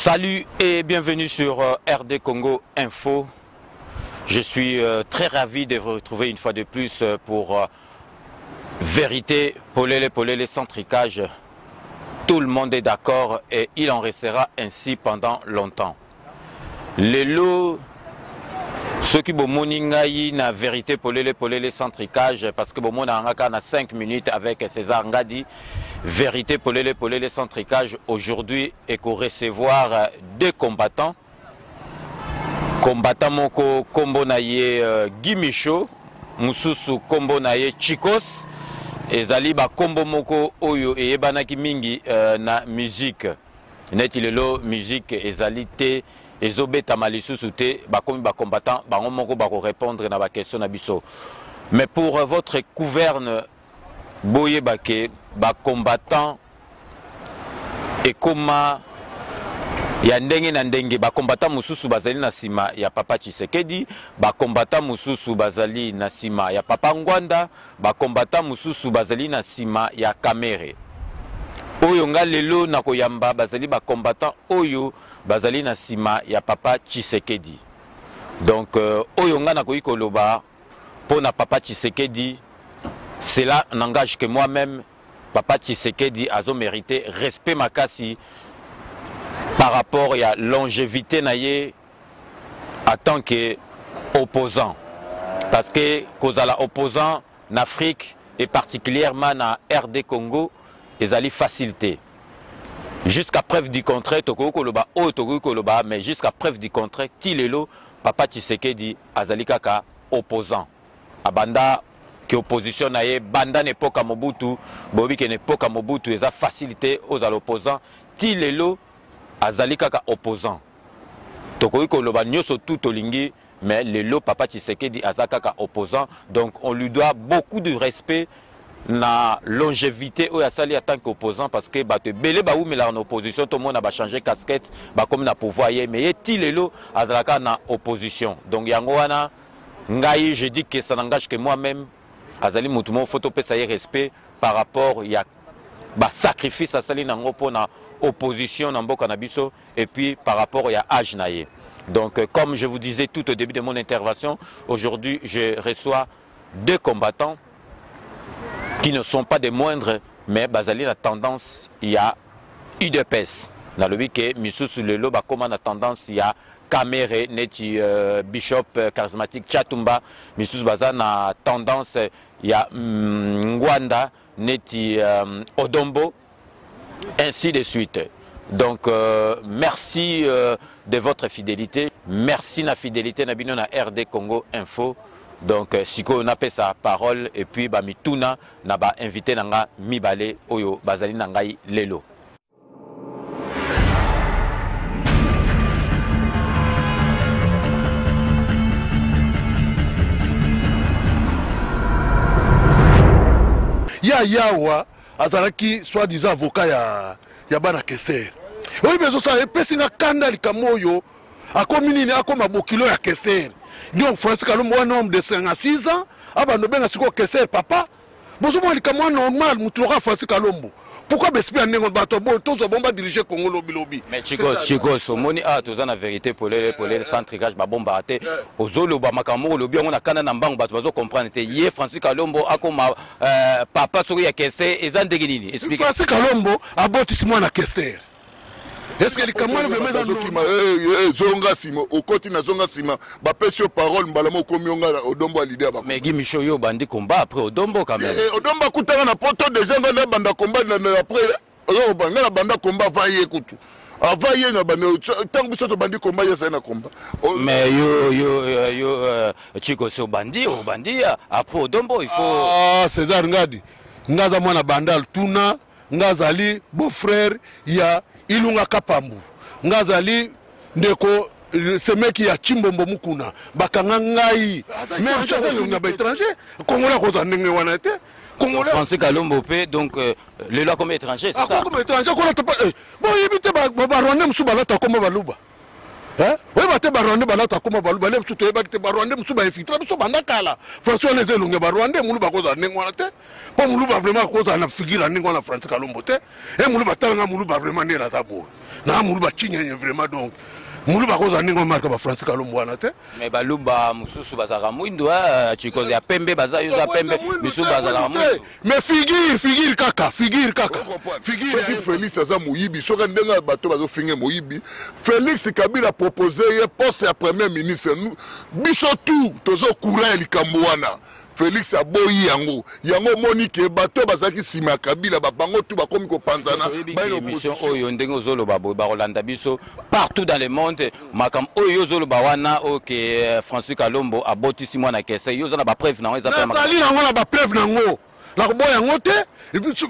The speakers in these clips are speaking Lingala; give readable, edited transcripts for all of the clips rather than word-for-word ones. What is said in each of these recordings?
Salut et bienvenue sur euh, RD Congo Info. Je suis euh, très ravi de vous retrouver une fois de plus euh, pour Vérité, Polele Polele sans tricage. Tout le monde est d'accord et il en restera ainsi pendant longtemps. Lelo soki bomoni ngai na vérité polele polele sans tricage parce que bomona nga kaka na 5 minutes avec César Ngadi vérité polele polele sans tricage aujourd'hui eko recevoir deux combattants combattant moko kombo na ye euh, Guy Michaud mosusu kombo na ye Chikos ezali bakombo moko oyo eyebanaki mingi euh, na musique Neti lelo musique ezali te ezo betama lisusu te bakomi ba combattant bango moko bako repondre na ba question na biso mais pour votre gouverne boyeba ke ba combattant ekoma ya ndenge na ndenge ba combattant mosusu bazali na nsima ya papa Tshisekedi ba combattant mosusu bazali na nsima ya papa Ngwanda Ba combattants mosusu bazali na sima ya Kamerhe. Oyo nga lelo nakoyamba bazali ba combattants oyo bazali na sima ya papa Tshisekedi. Donc euh, oyo nga nakoki koloba mpo na papa Tshisekedi, cela n'engage que moi-même. Papa Tshisekedi azo mériter respect makasi par rapport ya longévité na ye en tant que opposant parce que kozala opposant na Afrique et particulièrement na RD Congo ezali facile te jusqu'à preuve du contraire tokoki koloba oyo tokoki koloba mais jusqu'à preuve du contraire ti lelo papa Tshisekedi azali kaka opposant abanda ke opposition na ye banda na epoka Mobutu boyebi ke na epoka Mobutu eza facile te ozala opposant ti lelo azali kaka opposant Tokoki koloba nyoso tout tolingi mais lelo papa Tshisekedi aza kaka opposant donc on lui doit beaucoup de respect na longévité oyo asali en tant qu'opposant parce que bato ebele bawumelaka na opposition tomona ba changer casquette bakomi na pouvoir ye mais ye ti lelo azalaka na opposition donc yango wana ngai je dis que ça n'engage que moi-même azali motu moko fo topesa ye respect par rapport ya basacrifice asali nango mpo na opposition na mboka na biso et puis par rapport ya âge na ye donc euh, comme je vous disais tout au début de mon intervention aujourd'hui je reçois deux combattants qui ne sont pas des moindres mais bazali na tendance ya UDPS nalobi ke misusu lelo bakoma na tendance ya Kamere neti euh, bishop euh, charismatique Chatumba misusu baza na tendance ya mm, Ngwanda neti euh, Odombo ainsi de suite donc euh, merci euh, de votre fidélité merci na fidélité na bino na RD Congo Info donc euh, sikoyo napesa parole et puis bamituna na bainvité na nga mibale oyo bazali na ngai lelo ya yawa azalaki soit disant avocat ya, ya bana kester oyebi ezosala epesi nga kanda likambo oyo akomi nini akoma bokilo ya kester donc francis kalombo wana homme de 56 ans abanda obenga sikoyo kester papa bozomona likambo wana normal motu lokola francis kalombo pourquoi besprit ya ndenge bato boyo tozwa bango badirige congo lobilobi mais chikos chikos omoni awa toza na vérité polele polele sans tricage babombaka te ozoloba makambo moko olobi yango na kanda na mbango bato bazo comprendre te ye francis kalombo akoma euh, papa soki ya kese eza ndenge nini explique francis kalombo abotisi mwana kester est-ce que likambo wana vraiment eza eh, eh, zonga nsima okoti na zonga nsima bapesi yo parole mbala moko okomi yo nga odombo ya leader mais Guy Micho yo obandi combat après odombo quand même eh, odombo akutaka na poto déjà nga nabanda combat après oyo nga nabanda combat avant ye kutu avant ye na banda ntango biso tobandi combat ye azali na combat mais yo yo euh, yo euh, Chico si obandi obandi après odombo il faut ah César Ngadi nga aza mwana bandal tuna nga azali beau frère ya Ilunga Kapambu nga azali ndeko semeki ya Chimbombo Mukuna bakanga ngai mais aza na ba étranger congolais akozala ndenge wana te congolais François Kalombo pe donc euh, lelo akomi étranger c'est ça akomi étranger kolata eh, boyebi te ba rwandais mosusu balata kombo baluba Oyeba te, Barwandais balata koma baluba nde mosusu toyebaki te. Barwandais mosusu bainfiltra biso banda kala. François wana eza elongi ya Barwandais. Moluba akozala ndenge wana te, mpo moluba vraiment akozala na figure ya ndenge wana Francis Kalombo te. E moluba, talanga moluba vraiment nde naza boye na moluba cinyenye vraiment. Donc moluba akozala ndenge wana marka baFrancis Kalombo wana te. Mais baluba mosusu bazalaka mwindu, Chikoz ya pembe baza, yo za pembe, misusu bazalaka mwindu. Mais figure kaka, figure kaka, figure. Soki Félix aza moyibi, soki ndenge bato bazofinge moyibi Félix, Kabila propose ye poste ya premier ministre, biso tu tozokura ya likambo wana. Félix aboyi yango. Yango omoni ke bato bazalaki nsima ya Kabila, babango tu bakomi kopanzana. Émission oyo, ndenge ozoloba boye, bakolanda biso partout dans le monde. Makambo oyo ozoloba wana, oyo ke François Kalombo abotisi mwana kese, yo oza na bapreuve nango? Eza Nazali nango, na bapreuve nango, nakoboya yango te.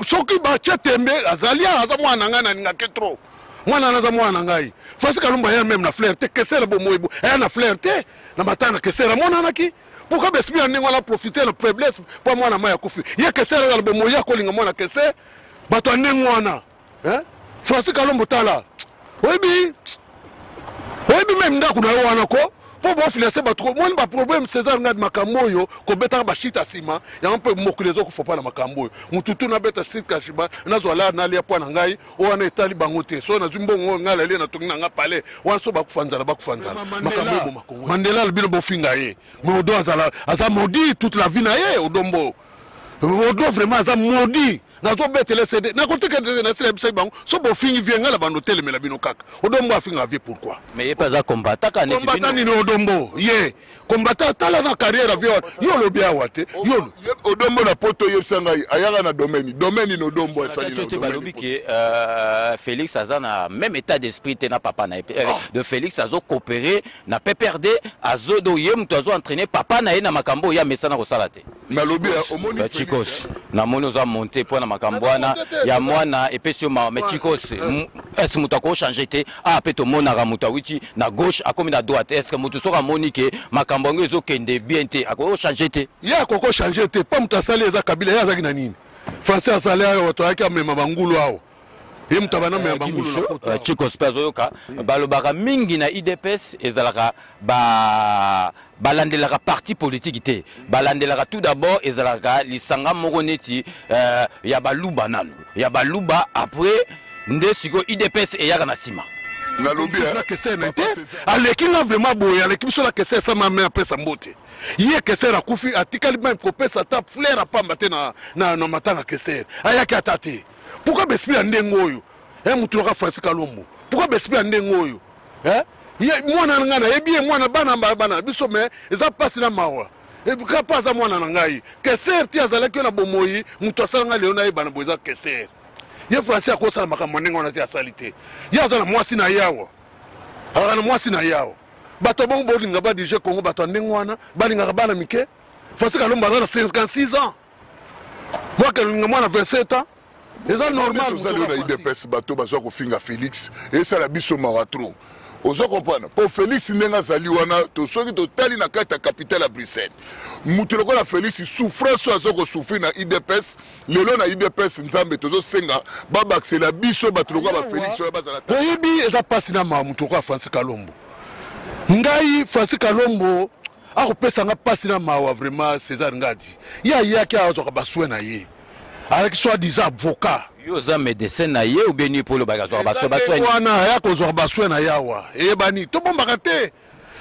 Soki batie tembe, azali awa, aza mwana na ngai, nalingake trop mwana wana, aza mwana na ngai. Francis Kalombo aya même na fleur te. Kesere bomoi aya na fleur te na matanga. Kesere amonanaki. Pourquoi besprit ya ndenge wana profite na faiblesse mpo mwana mai akufi? Ye Kesere azala bomoi, ye akolinga mwana kese? Bato ya ndenge wana, Francis Kalombo, tala, oyebi, oyebi même ndako na yo wana ko mpo bofinanse bato. Moni baproblème, César Ngadi, makambo oyo kobetaka bashita nsima yango mpe mokili ezokufa mpo na makambo oyo. Mututu nabeta sika nsima, nazwa lar, nalia mpo na ngai. Oyo wana etali bango te. So nazwi mbongo oyo ngai nalie, natongi na nga palais wana. So bakufa nzala, bakufa nzala. Makambo eboma Kongo. Mandela alobi no bofinga ye, mais Odo azala, aza maudit toute la vie na ye. Odombo, Odo vraiment aza maudit. Nazobetela cd, nakotika nasila yebisaki bango, so bofingi vie ngai na bando otelemela bino kaka. Odombo afingaka vie pourquoi? Mais ye mpe aza combattant. Combattant nini? Odombo ye combattant? Tala na carrière vie wana, yo olobi awa te, yo. Odombo na poto, oyebisa ngai ayaka na domaine nini Odombo asali? Te, balobi ke Félix aza na même état d'esprit te na papa na ye. De Félix azocoopérer na PPRD, azo do ye moto azo entraîner papa na ye na makambo oyo amesana kosala te. Nalobi, omoni. Chikos, namoni oza monte mpo na makambo wana ya mwana epesi yo mawa. Mais Chikos, est-ce moto akochange te? Ah, mpe tomonaka moto awiti na gauche, akomi na droite. Est ce que moto soki amoni ke makambo yango ezokende bien te, akochange te? Ye akoko change te, mpo moto asali eza Kabila. Ye azalaki na nini? Français asali awa, toyaki amema bangulu awa, ye moto abanda mema bangulu na poto. Chikos mpe azoyoka. Balobaka mingi na UDPS, ezalaka ba balandelaka parti politique te. Balandelaka tout d'abord, ezalaka lisanga moko neti ya baluba nanu, ya baluba, après nde sikoyo UDPS eyaka na nsima. Nalobi. Na kese na te, aleki nga vraiment boye, aleki biso na kese. Esama me apesa mbote. Ye Keser akufi, atikali même kopesa ata fleur apamba te na matanga. Keser ayaki ata te. Pourquoi baesprit ya ndenge oyo? Mutu loka Francis Kalombo, pourquoi baesprit ya ndenge oyo? Ye mwana na ngai, nayebi ye, mwana bana bana biso, mais eza mpasi na mawa kapa. Aza mwana na ngai. Keser ti azalaki yo na bomoi, moto asala ngai lelo nayebana boye eza Keser. Ye Francis akosala makambo ndenge wana te, asali te. Ye aza na mwasi na ye awa, azalaka na mwasi na ye awa. Bato bongo bolinga badirige Congo, bato ya ndenge wana balingaka bana mike. Francis Kalombo aza na 56 ans, mwaka elinga mwana 27 ans, eza normal? Toza lelo na UDPS, bato bazwa kofinga Félix, esala biso mawa trop. Ozo comprendre? Mpo Félix ndenge azali wana, to soki totali na kati ya capitale ya Bruxelles, moto lokola Félix, souffrance oyo aza kosouffrir na UDPS lelo, na UDPS, Nzambe, tozosenga babakisela biso bato lokola baFélix oyo bazala. Oyebi, eza mpasi na mawa. Moto lokola Francis Kalombo, ngai Francis Kalombo akopesa nga mpasi na mawa vraiment. César Ngadi, ye ayaki azwaka basoin na ye, azalaki soi disant avocat. Yo oza médecin na ye ou bien nini mpo olobaka azwaka basoin? Basoin wana aya kozwaka basoin na ye awa, eyebani, tobombaka te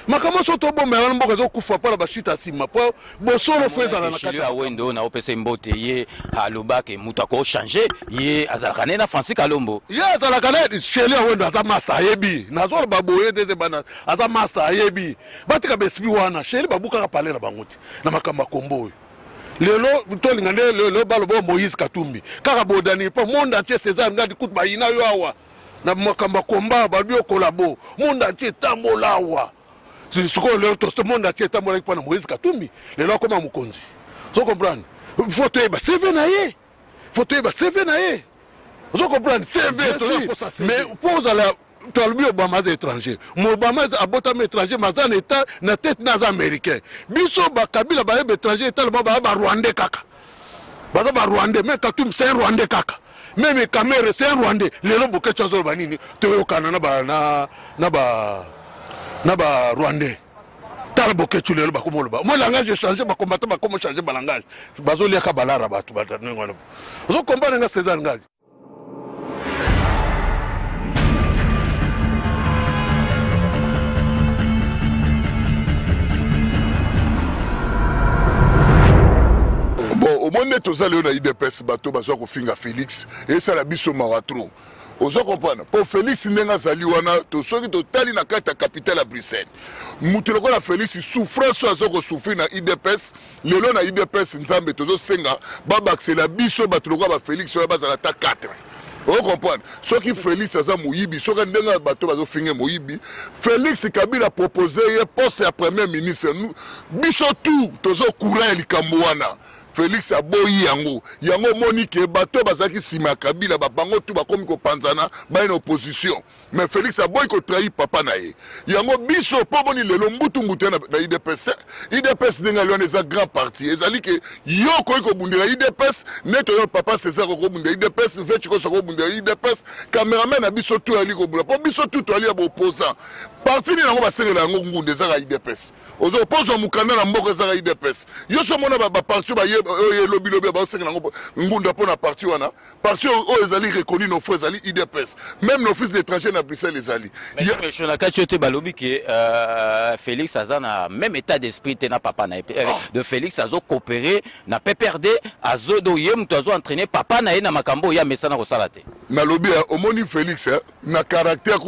makambo so tobomba wana. Mboka ezokufa mpo na bashita nsima, mpo bosolo fo ezala na kati. Awende oyo naopesa mbote, ye alobaki moto akochange ye azalaka ne na Francis Kalombo. Ye azalaka ne Sheli Awendo, aza master, ayebi. Nazoloba boye te, bana, aza master, ayebi. Batika baesprit wana. Sheli babukaka pale na bango te na makambo ya kombo oyo. Lelo tolinga nde lelo baloba oyo Moïse Katumbi kaka bodani mpo monde entier. César Ngadi, kutu bayina yo awa na makambo ya komba, balobi okolabo, monde entier etambola awa. Sikoyo lelo monde entier etambolaki mpo na Moïse Katumbi, lelo akoma mokonzi. Ozo comprendre? Faut toyeba CV na ye, faut toyeba CV na ye. Ozo comprendre? CV, mais mpo ozala, tolobi Obama aza étranger. Mo Obama abotami étranger, mais aza na état na tete na aza américain. Biso bakabila bayeba étranger etalema, baya barwandais kaka, baza barwandais. Mais Katumbi, c'est un rwandais kaka, même Kamerhe, c'est un rwandais. Lelo Boketshu azoloba nini? Toyokana na ba na, na ba Na ba Rwandais. Tala Boketshu lelo bakoma oloba. Moi langage echange, ba combattant bakoma changer ba langage. Bazoliaka balara bato ba ndenge wana. Ozo comprendre nga César Ngadi? Bon, omoni nde toza lelo na UDPS, bato bazwa kofinga Félix, esala biso mawa trop. Ozo comprendre? Po Félix ndenge azali wana, to soki totali na kati ya capitale ya Bruxelles, moto lokola Félix, souffrance oyo aza kosouffrir na UDPS, lelo na UDPS Nzambe tozosenga babakisela biso bato lokola ba Félix wana bazala ata 4. Ozo comprendre? Soki Félix aza moyibi, soki ndenge bato bazofinga moyibi, Félix Kabila propose ye poste ya premier ministre. Biso tout tozo courant ya likambo wana. Félix aboyi yango. Yango omoni ke bato bazalaki nsima ya Kabila, ba bango tout bakomi kopanzana, baye na opposition. Mais Félix aboyi kotrahir papa na ye. Yango biso po boni lelo mbutu mbutu na UDPS. UDPS ndenge ali wana eza grand parti. Ezali ke yo okoki kobundela UDPS, neti oyo papa César okobundela UDPS, Veci Koso okobundela UDPS, cameraman na biso tout ali kobunda. Po biso tout toali ya ba opposant. Parti nini yango basengela yango ngunda ezaka UDPS. Ozo pozwa mokanda na mboka ezaka UDPS. Yo so mona ba parti ba ye oyo elobi lobi ba osengela yango ngunda pona parti wana. Parti oyo ezali reconnu nos frères ezali UDPS. Même l'office d'étranger na Bruxelles ezali. Mais na kati te balobi ke Félix aza na même état d'esprit te na papa na ye. De Félix azo coopérer na PPRD, azo do ye mutu azo entraîner papa na ye na makambo ya mesana kosala te. Nalobi omoni Félix na caractère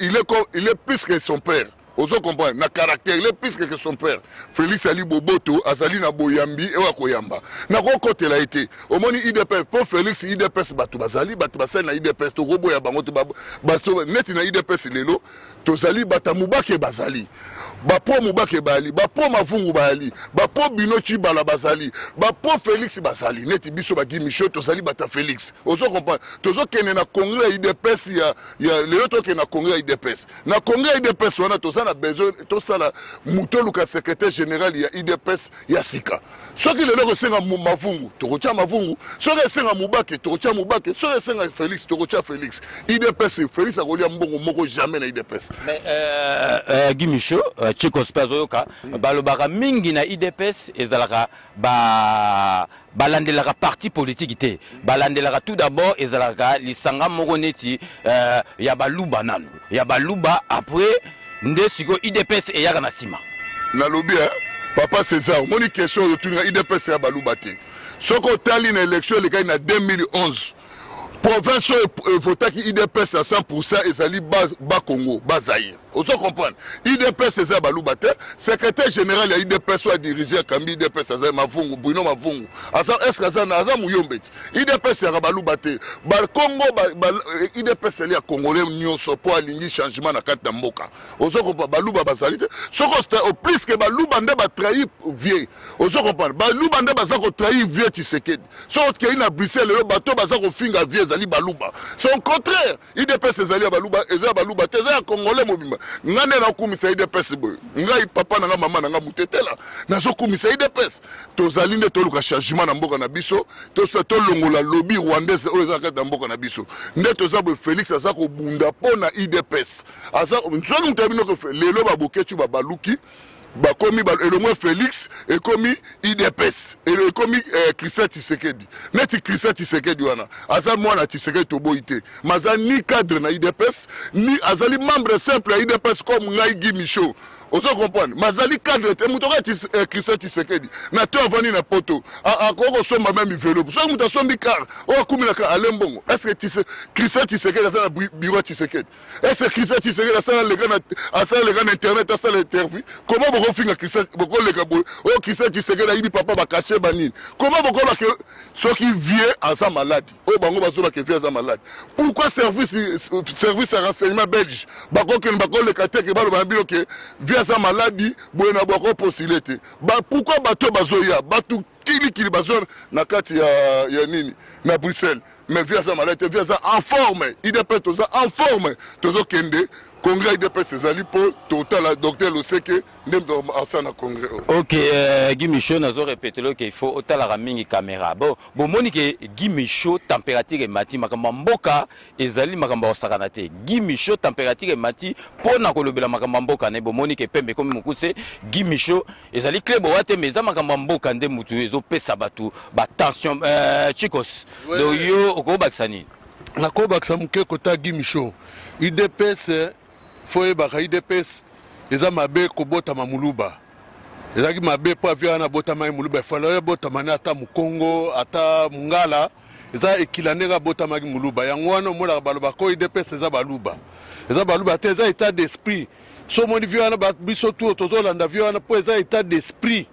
il est plus que son père. Ozo comprendre na caractère il est plus que son père. Félix ali boboto azali na boyambi ewa koyamba. Na kokotela ete omoni UDPS po Félix UDPS bato bazali bato basali na UDPS to robo ya bango to bato neti na UDPS lelo tozali bata mubake bazali. Ba po mubake bali, ba po mavungu bali, ba po bino chibala bazali, ba po Félix bazali neti biso ba Guy Michel tozali bata Félix. Ozo comprendre tozo kende na congrès ya UDPS ya lelo to kende na congrès ya UDPS. Na congrès ya UDPS wana toza na besoin tosala moto luka secrétaire général ya UDPS ya sika. Soki lelo kosenga mavungu tokotia mavungu, soki esenga mubake tokotia mubake, soki esenga Félix tokotia Félix. UDPS Félix akolia mbongo moko jamais na UDPS. Mais Guy Michel, Chico Spaz oyoka, balobaka mingi na UDPS ezalaka ba balandelaka parti politique te. Balandelaka tout d'abord ezalaka lisanga moko neti ya baluba nanu. Ya baluba après nde siko UDPS eyaka na sima. Nalobi, hein, papa César, moni question oyo tuninga UDPS ya baluba te. Soko otali na élection elekaki na 2011, province oyo evotaki UDPS à 100% ezali ba Congo, ba Zaïre. Ozo comprendre? UDPS eza baluba te. Secrétaire général ya UDPS oyo adirige akambi UDPS aza Mavungu, Bruno Mavungu. Aza, est-ce que aza na, aza muyombe ti? UDPS ya baluba te. Ba Congo, ba, ba, UDPS eli ya Congolais nyonso po alingi changement na kati na mboka. Ozo comprendre? Baluba bazali te. Soko au plus que baluba nde ba trahir vieux. Ozo comprendre? Baluba nde baza ko trahir vieux Tshisekedi. Soko okei na Bruxelles lelo bato baza ko finga vieux ezali baluba. C'est au contraire. UDPS ezali ya baluba, eza ya baluba te, eza ya Congolais mobimba. Nga nde nakumisa UDPS boye. Ngai papa na nga mama na nga mutetela, nazokumisa UDPS. Tozali nde toluka changement na mboka na biso, tosa tolongola lobby rwandaise oyo eza kati na mboka na biso. Nde toza boye Félix aza kobunda mpo na UDPS. Aza nzoki moto ya bino ko lelo ba Boketshu ba baluki bakomi ba, elongwe Félix ekomi UDPS, ekomi Christian Tshisekedi. Neti Christian Tshisekedi wana aza mwana Tshisekedi toboyi te, mais aza ni cadre na UDPS ni azali membre simple ya UDPS comme ngai Guy Michau. Ozo comprendre? Mais azali cadre te, moto kaka Christian Tshisekedi na to avandi na poto, akoki kosomba même vélo. Soki moto asombi car oyo akumi na car ale mbongo. Est-ce que Christian Tshisekedi aza na bureau ya Tshisekedi? Est-ce que Christian Tshisekedi asala leka na, asala leka na internet, asala interview? Comment boko finga Christian, boko leka boye? Oh Christian Tshisekedi ayibi papa ba cacher ba nini? Comment boko ba ke soki vieux aza malade? Oh bango bazo ba ke vieux aza malade. Pourquoi service ya renseignement belge bako ke bako leka te ke balo ba bino ke vieux aza malade boye na bako postuler te? Ba pourquoi bato bazo ya? Bato kili kili bazo na kati ya nini? Na Bruxelles. Mais vieux aza malade te, vieux aza en forme. UDPS toza en forme. Tozo kende. Congrès UDPS ezali mpo totala docteur Loseke nde moto asala na congrès oyo. Ok, Guy Michaud, nazo répéter que il faut otalaka mingi caméra. Bon, bomoni ke Guy Michaud température emati, makambo ya mboka ezali makambo ya kosakana te. Guy Michaud température emati mpo na kolobela makambo ya mboka ne bomoni ke pembe ekomi mokuse. Guy Michaud ezali clé bowa te, mais eza makambo ya mboka nde mutu ezopesa bato ba tension. Chikos, donc yo okobakisa nini? Nakobakisa moke kota Guy Michaud. UDPS, fo oyebaka UDPS eza mabe kobotama muluba. Ezalaki mabe mpo avia wana abotama ye muluba, efala oyo abotama ne ata mukongo ata mungala, eza ekila ndenge abotamaki muluba. Yango wana omonaka balobaka ko UDPS eza baluba, eza baluba te, eza état d'esprit. So omoni vie wana biso tu tozolanda vie wana mpo eza état d'esprit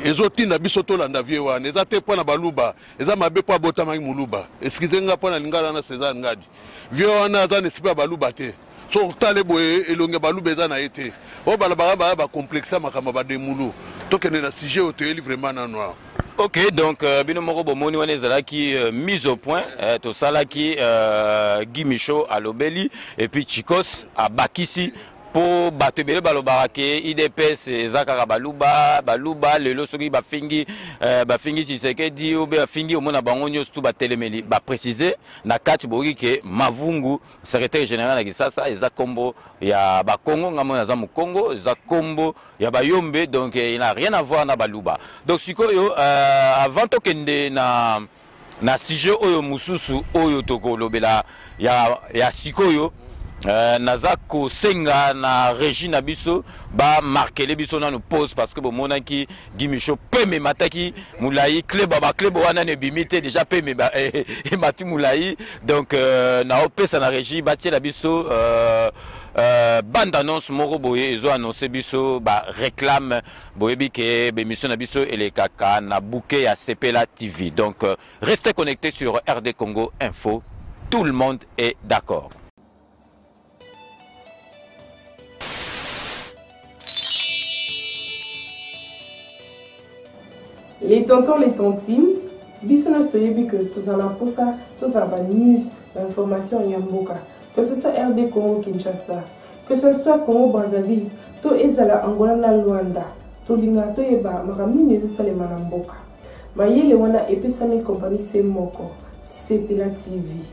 ezotinda biso tolanda vie wana. Eza te mpo na baluba, eza mabe mpo abotamaki muluba. Excuse nga mpo na lingala wana César Ngadi, vie wana aza na esprit ya baluba te. So otale boye elongi ya baluba eza na ye te. Oyo balobaka baya bacomplexe ya makambo ya bademulu. Tokende na sujet oyo toyeli vraiment nano awa. Ok, donc bino moko bomoni wana ezalaki mise au point, tosalaki Guy Michaud alobeli et puis Chikos abakisi po bato ebele balobaka ke UDPS eza kaka baluba, baluba lelo soki bafingi Tshisekedi ou bien bafingi omona bango nyonso tu batelemeli. Ba préciser na kati boyoki ke Mavungu secrétaire général na Kisasa eza kombo ya bakongo, ngambo naza mokongo, eza kombo ya bayombe, donc il n'a rien à voir na baluba. Donc sikoyo avant tokende na sujet oyo mususu oyo tokolobela ya sikoyo, naza kosenga na régie na biso ba markele biso nanu pause parce que bomonaki Guy Michaud peme mataki mulayi kleba ba kleba wana ne bimi te déjà peme ba emati mulayi. Donc na opesa na régie batiela biso bande annonce moko boye ezo annoncer biso ba réclame boyebi ke ba émission na biso elekaka na bouquet ya Sepela TV. Donc restez connectés sur RD Congo Info, tout le monde est d'accord. Les tontons, les tontines, biso nyonso toyebi ke tozala na mposa, tozala ba news, ba information ya mboka. Que ce soit RD Congo Kinshasa, que ce soit Congo Brazzaville, to ezala Angola na Luanda, tolingaka toyeba makambo nini ezosalema na mboka. Mayele wana epesami compagnie se moko, Sepela TV.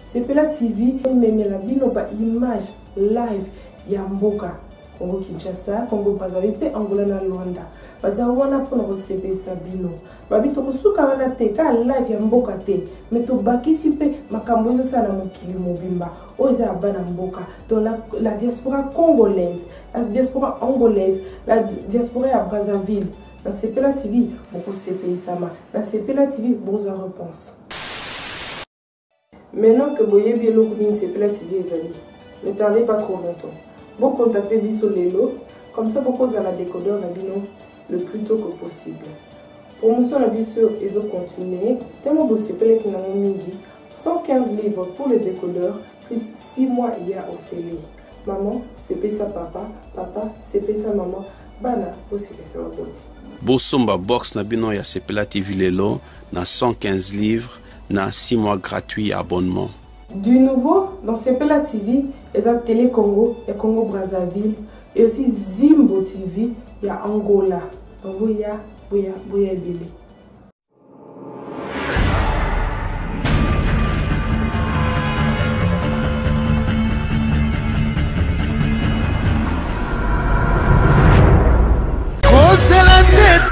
Sepela TV ememela bino ba image live ya mboka Congo Kinshasa, Congo Brazzaville pe Angola na Luanda. Baza wana mpona kosepelisa bino. Babi tokosuka wana te, kaka live ya mboka te, mais tobakisi mpe makambo ezosala na mokili mobimba oyo eza ya bana mboka. Donc la diaspora congolaise, la diaspora angolaise, la diaspora ya Brazzaville, na Sepela TV bokosepelisama, na Sepela TV bokozwa réponse. Maintenant que boyebi eloko nini Sepela TV ezali, ne tardez pas trop longtemps. Bo contacter biso lelo, comme ça bokozala décodeur na bino le plus tôt que possible. Promotion na biso ezo continuer, tellement bosepelaki nango mingi, 115 livres pour le décodeur plus 6 mois ya ofele. Maman sepesa papa, papa sepesa maman, bana bosepesa baboti. Bosomba box na bino ya Sepela TV lelo na 115 livres na 6 mois gratuit abonnement. Du nouveau dans Sepela TV, eza Télé Congo ya Congo Brazzaville et aussi Zimbo TV ya Angola. Donc boya, boya, boya ebele.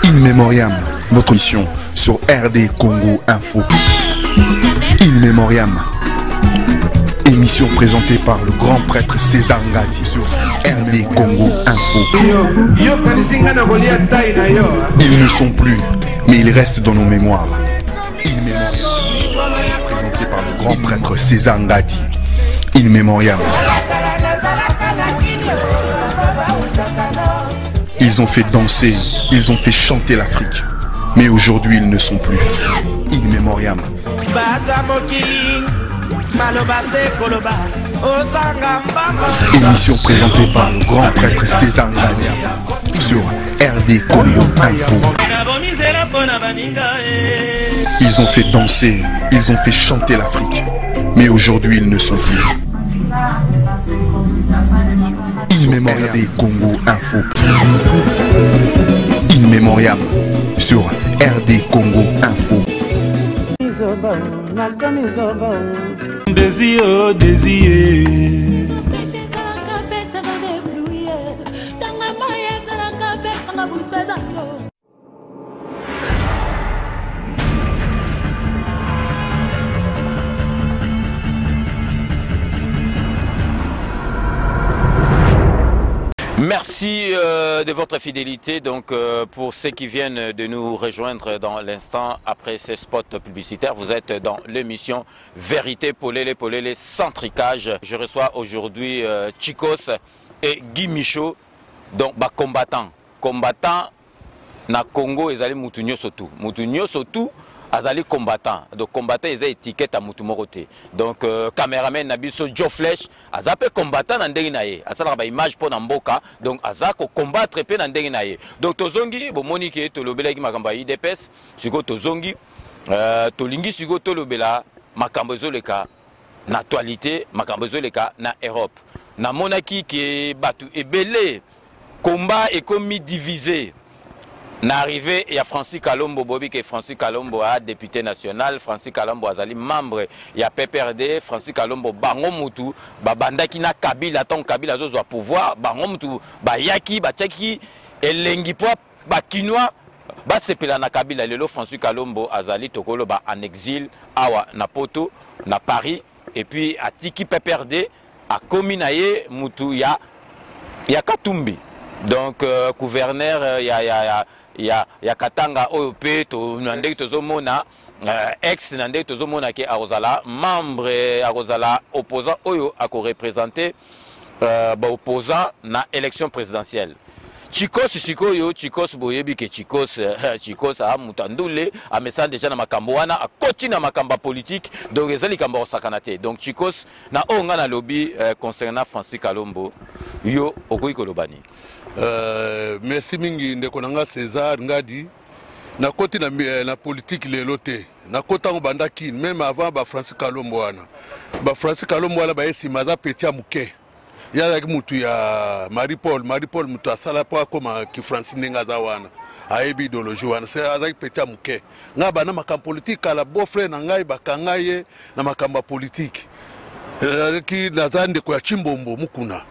In Memoriam, notre mission sur RD Congo Info. In Memoriam, émission présentée par le grand prêtre César Ngadi sur RD Congo Info. Ils ne sont plus, mais ils restent dans nos mémoires. In Memoriam, présenté par le grand prêtre César Ngadi. In Memoriam. Ils ont fait danser, ils ont fait chanter l'Afrique. Mais aujourd'hui, ils ne sont plus. In Memoriam. Émission présentée par le grand prêtre César Ngadi sur RD Congo Info. Ils ont fait danser, ils ont fait chanter l'Afrique. Mais aujourd'hui, ils ne sont plus. In Memoriam RD Congo Info. In Memoriam sur RD Congo Info. Désir, oh, désir. Merci euh, de votre fidélité. Donc, euh, pour ceux qui viennent de nous rejoindre dans l'instant après ces spots publicitaires, vous êtes dans l'émission Vérité Polele Polele sans tricage. Je reçois aujourd'hui euh, Chikos et Guy Michaud, donc bah, combattant. Combattant na Congo ezali mutu nyoso tout. Mutu nyoso tout azali combattant. Donc combattant eza étiquette ya mutu moko te. Donc euh, cameraman na biso Joe Flesh aza pe combattant na ndenge na ye. Asalaka ba image mpo na mboka, donc aza ko combattre pe na ndenge na ye. Donc tozongi bomoni ke tolobelaki makambo ya UDPS, sikoyo tozongi euh, tolingi sikoyo tolobela makambo ezoleka na actualité, makambo ezoleka na Europe. Namonaki ke bato ebele Combat ekomi divise na arrivée ya Francis Kalombo. Boyebi ke Francis Kalombo a député national, Francis Kalombo azali membre ya PPRD. Francis Kalombo bango mutu babandaki na Kabila ntango Kabila azozwa pouvoir, bango mutu bayaki batiaki elengi po ba kinois basepela na Kabila. Lelo Francis Kalombo azali tokoloba en exil awa na Poto na Paris, et puis atiki PPRD, akomi na ye mutu ya ya Katumbi, donc euh, gouverneur euh, ya, ya, ya, ya, ya Katanga oyo pe to, na ndenge tozomona euh, ex na ndenge tozomona ke akozala membre, akozala opposant oyo akorepresente euh, baopposant na élection présidentielle. Chikos sikoyo, Chikos boyebi ke Chikos, Chikos a mutu andule amesana deja na makambo wana, akoti na makambo ya politique, donc eza likambo ya kosakana te. Donc Chikos, na oyo ngai nalobi euh, concernant Francis Kalombo, yo okoki koloba nini? Euh, merci mingi ndeko na nga César Ngadi. Nakoti na, eh, na politique lelo te, nakota yango banda Kin, même avant ba Francis Kalombo wana. Ba Francis Kalombo wana baye nsima, aza petit ya moke, ye azalaki mutu ya Marie Paul. Marie Paul mutu asala mpo akoma kifrancis ndenge aza wana, ayebi idéologie wana. Se azalaki petit ya moke. Ngai banda makambo politike kala, beau frère na ngai bakanga ye na makambo ya politike. Azalaki, naza ndeko ya Chimbombo Mukuna,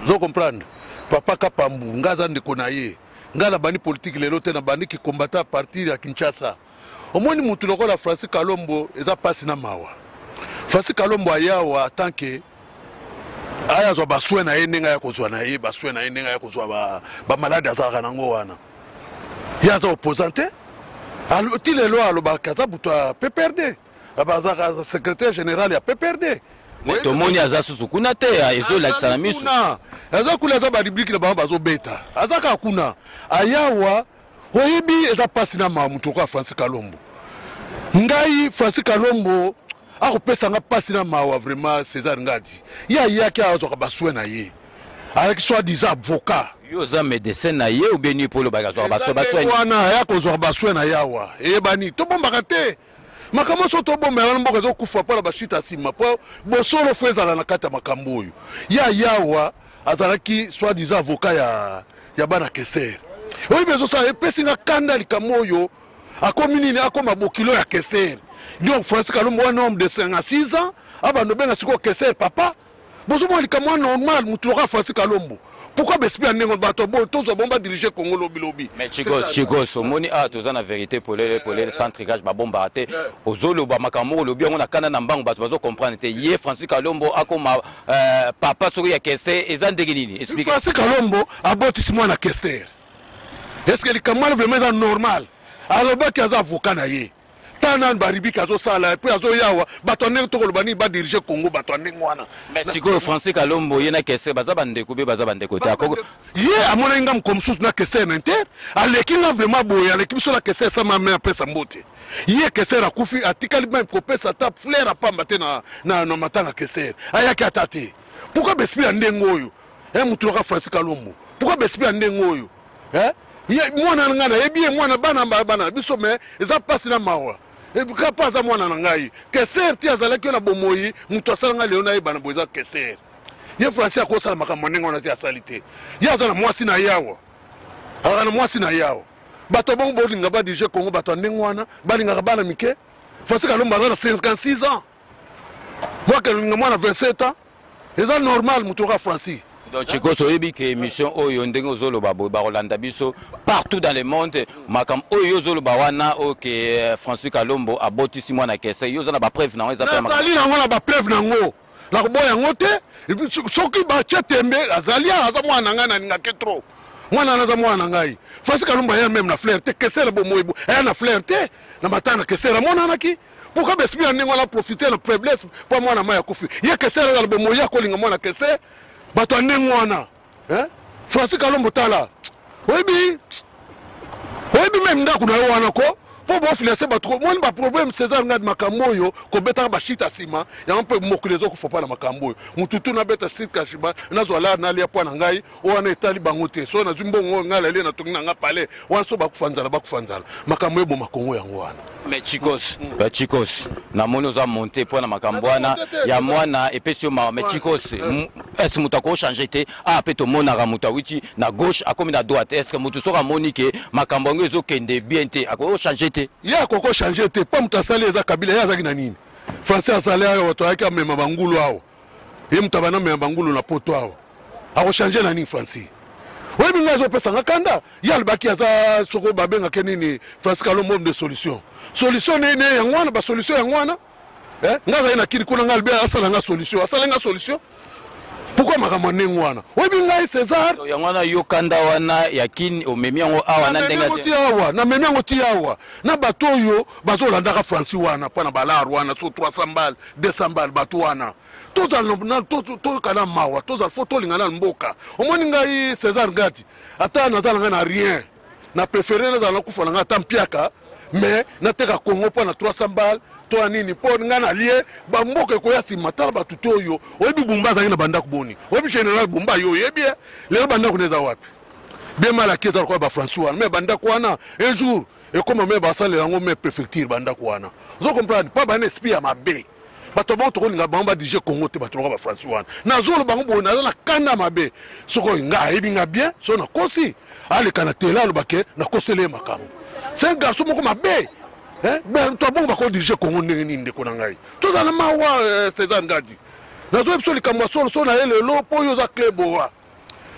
ozo comprendre, papa Kapambu, ngai aza ndeko na ye. Ngai nabandi politike lelo te, nabandi kikombata a partir ya Kinshasa. Omoni mutu lokola Francis Kalombo, eza mpasi na mawa. Francis Kalombo ayawa en tant que aya azwa basoin na ye ndenge aya kozwa na ye basoin na ye ndenge aya kozwa bamaladi azalaka nango wana. Ye aza opposant te, ti lelo alobaka aza butu ya PPRD, azalaka secrétaire général ya PPRD. Tomoni aza susu kuna te, ezolakisa na miso. Aza kuna, aza barubrike na bango bazobeta, aza kaka kuna. Ayawa oyebi eza mpasi na mawa, moto lokola Francis Kalombo. Ngai Francis Kalombo akopesa nga mpasi na mawa vraiment. César Ngadi, ye ayaki azwaka basoin na ye, ayaki soit disant avocat. Yo oza médecin na ye ou bien nini mpo olobaka azwaka basoin? Basoin wana aya kozwaka basoin na ye awa eyebani, tobombaka te makambo nyonso tobomba wana, mboka ezokufa mpo na bashite ya nsima, mpo bosolo fo ezala na kati ya makambo oyo. Ye ayawa azalaki soit disant avocat ya, ya bana Kester. Oyebi ezosala epesi nga kanda likambo oyo, akomi nini, akoma bokilo ya Kester. Donc Francis Kalombo wana, homme de 56 ans, abanda obenga sikoyo Kester papa. Bozomona likambo wana normal? Motu lokola Francis Kalombo, pourquoi baesprit ya ndenge bato boyo tozwa bango badirige Congo lobilobi? Mais Chikos, Chikos, omoni awa toza na vérité polele polele sans tricage, babombaka te. Ozoloba makambo moko, olobi yango na kanda na mbango, bato bazocomprendre te. Ye Francis Kalombo akoma euh, papa soki ya Kester, eza ndenge nini? Explique. Francis Kalombo abotisi mwana Kester, est ce que likambo wana vraiment eza normal? Alobaki aza avocat na ye, ta nani baribiki azosala epuis azoyawa. Bato ya ndenge tokoloba nini badirige Congo, bato ya ndenge wana? Mais sikoyo Francis Kalombo, ye na Kester baza bandeko mpe baza bandeko te? Ye amonaki nga moko mosusu na Kester na inter, aleki nga vraiment boye, aleki biso na Kester sama me apesa mbote. Ye Kester akufi, atikali meme kopesa ata fleur apamba te na, na, na matanga Kester ayaki ata te. Pourquoi baesprit ya ndenge oyo, eh, motu loka Francis Kalombo, pourquoi baesprit ya ndenge oyo, eh? Mwana na ngai nayebi ye, mwana bana bana na biso, mais eza mpasi na mawa. Kapa aza mwana na ngai. Keser ti azalaki yo na bomoi, moto asala ngai lelo nayebana boye eza Keser. Ye Francis akosala makambo ndenge wana te, asali te. Ye aza na mwasi na ye awa, azala na mwasi na ye awa. Bato bongo bolinga badirige Congo, bato ya ndenge wana balingaka bana mike. Francis Kalombo aza na 56 ans, mwaka elinga mwana 27 ans, eza normal moto oka Francis. Donc Chikos, oyebi ke émission oyo ndenge ozoloba boye, bakolanda biso partout dans le monde. Makambo oyo ozoloba wana, oyo ke Francis Kalombo abotisi mwana kese, yo oza na bapreuve nango? Eza nazali nango, na bapreuve nango, nakoboya yango te. Soki batie tembe, azali awa, aza mwana na ngai, nalingaki trop mwana wana, aza mwana na ngai. Francis Kalombo aya même na fleur te, kesere bomoi aya na fleur te, na matanga na kesere amonanaki. Pourquoi besprit ya ndenge wana profite na faiblesse mpo mwana mai akufi? Ye kesere azala bomoi, ye akolinga mwana kese? Bato ya ndenge wana, Francis Kalombo, tala, oyebi, oyebi même ndako na yo wana ko mpo bofinanse bato moni baproblème. César Ngadi, makambo oyo kobetaka bashita nsima yango mpe mokili ezokufa mpa na makambo oyo. Mututu nabeta sika nsima, nazwa lar, nalia mpo na ngai. Oyo wana etali bango te. So nazwi mbongo oyo ngai nalie, natongi na nga palais wana. So bakufa nzala, bakufa nzala. Makambo eboma Kongo yango wana. Mais Chikos, Chikos, namoni oza monte mpo na makambo wana ya mwana epesi yo mawa. Mais Chikos, est-ce moto akochange te? Ah, mpe tomonaka moto awiti na gauche, akomi na droite. Est ce que moto soki amoni ke makambo yango ezokende bien te, akochange te? Ye akoko change te, mpo moto asali eza Kabila. Ye azalaki na nini? Français asali awa, toyaki amema bangulu awa, ye moto abanda amema bangulu na poto awa. Akochange na nini, Francis? Oyebi ngai azopesanga kanda. Ye alobaki aza soko babengake nini, Francis Kalombo, homme de solution. Solution nene yango wana, basolution yango wana. Ngai azali na kini kuna, ngai alobi asala nga solution, asala nga solution. Pourquoi makambo ya ndenge wana? Oyebi ngai César, yango wana yo kanda wana ya kini omemi yango awa na ndenge ti awa, namemi yango ti awa na bato oyo bazolandaka Francis wana mpo na balare wana, so 300 bale, 200 bale. Bato wana tozala tokana mawa, tozala fo tolinga na mboka. Omoni ngai César Ngadi, ata naza na ngai na rien, na préféré nazala nakufa na ngai ata mpiaka, mais nateka Congo mpo na 300 bale to ya nini, mpo ngai nalie bamboka ekoya nsima. Tala bato te oyo oyebi Bumba azalaki na bandako boni? Oyebi général Bumba, yo oyebi ye, lelo bandako na eza wapi? Bien mal aki eza lokola bafrancis wana, mais bandako wana un jour ekoma me basalela yango me préfecture. Bandako wana, ozo comprendre mpo bana esprit ya mabe. Bato bango tokolinga bango badirige Congo te, bato lokola bafrancis wana. Nazoloba bango boye, naza na kanda mabe. Soki oyo nga ayebi nga bien, so nakosi, aleka na tele aloba ke nakoseli ye makambo. C'est un garçon moko mabe. To bongo bakodirige Congo ndenge nini? Ndeko na ngai, tozala mawa. César Ngadi, nazoyebi biso likambo ya solo so na ye lelo, mpo oyo oza clé boa,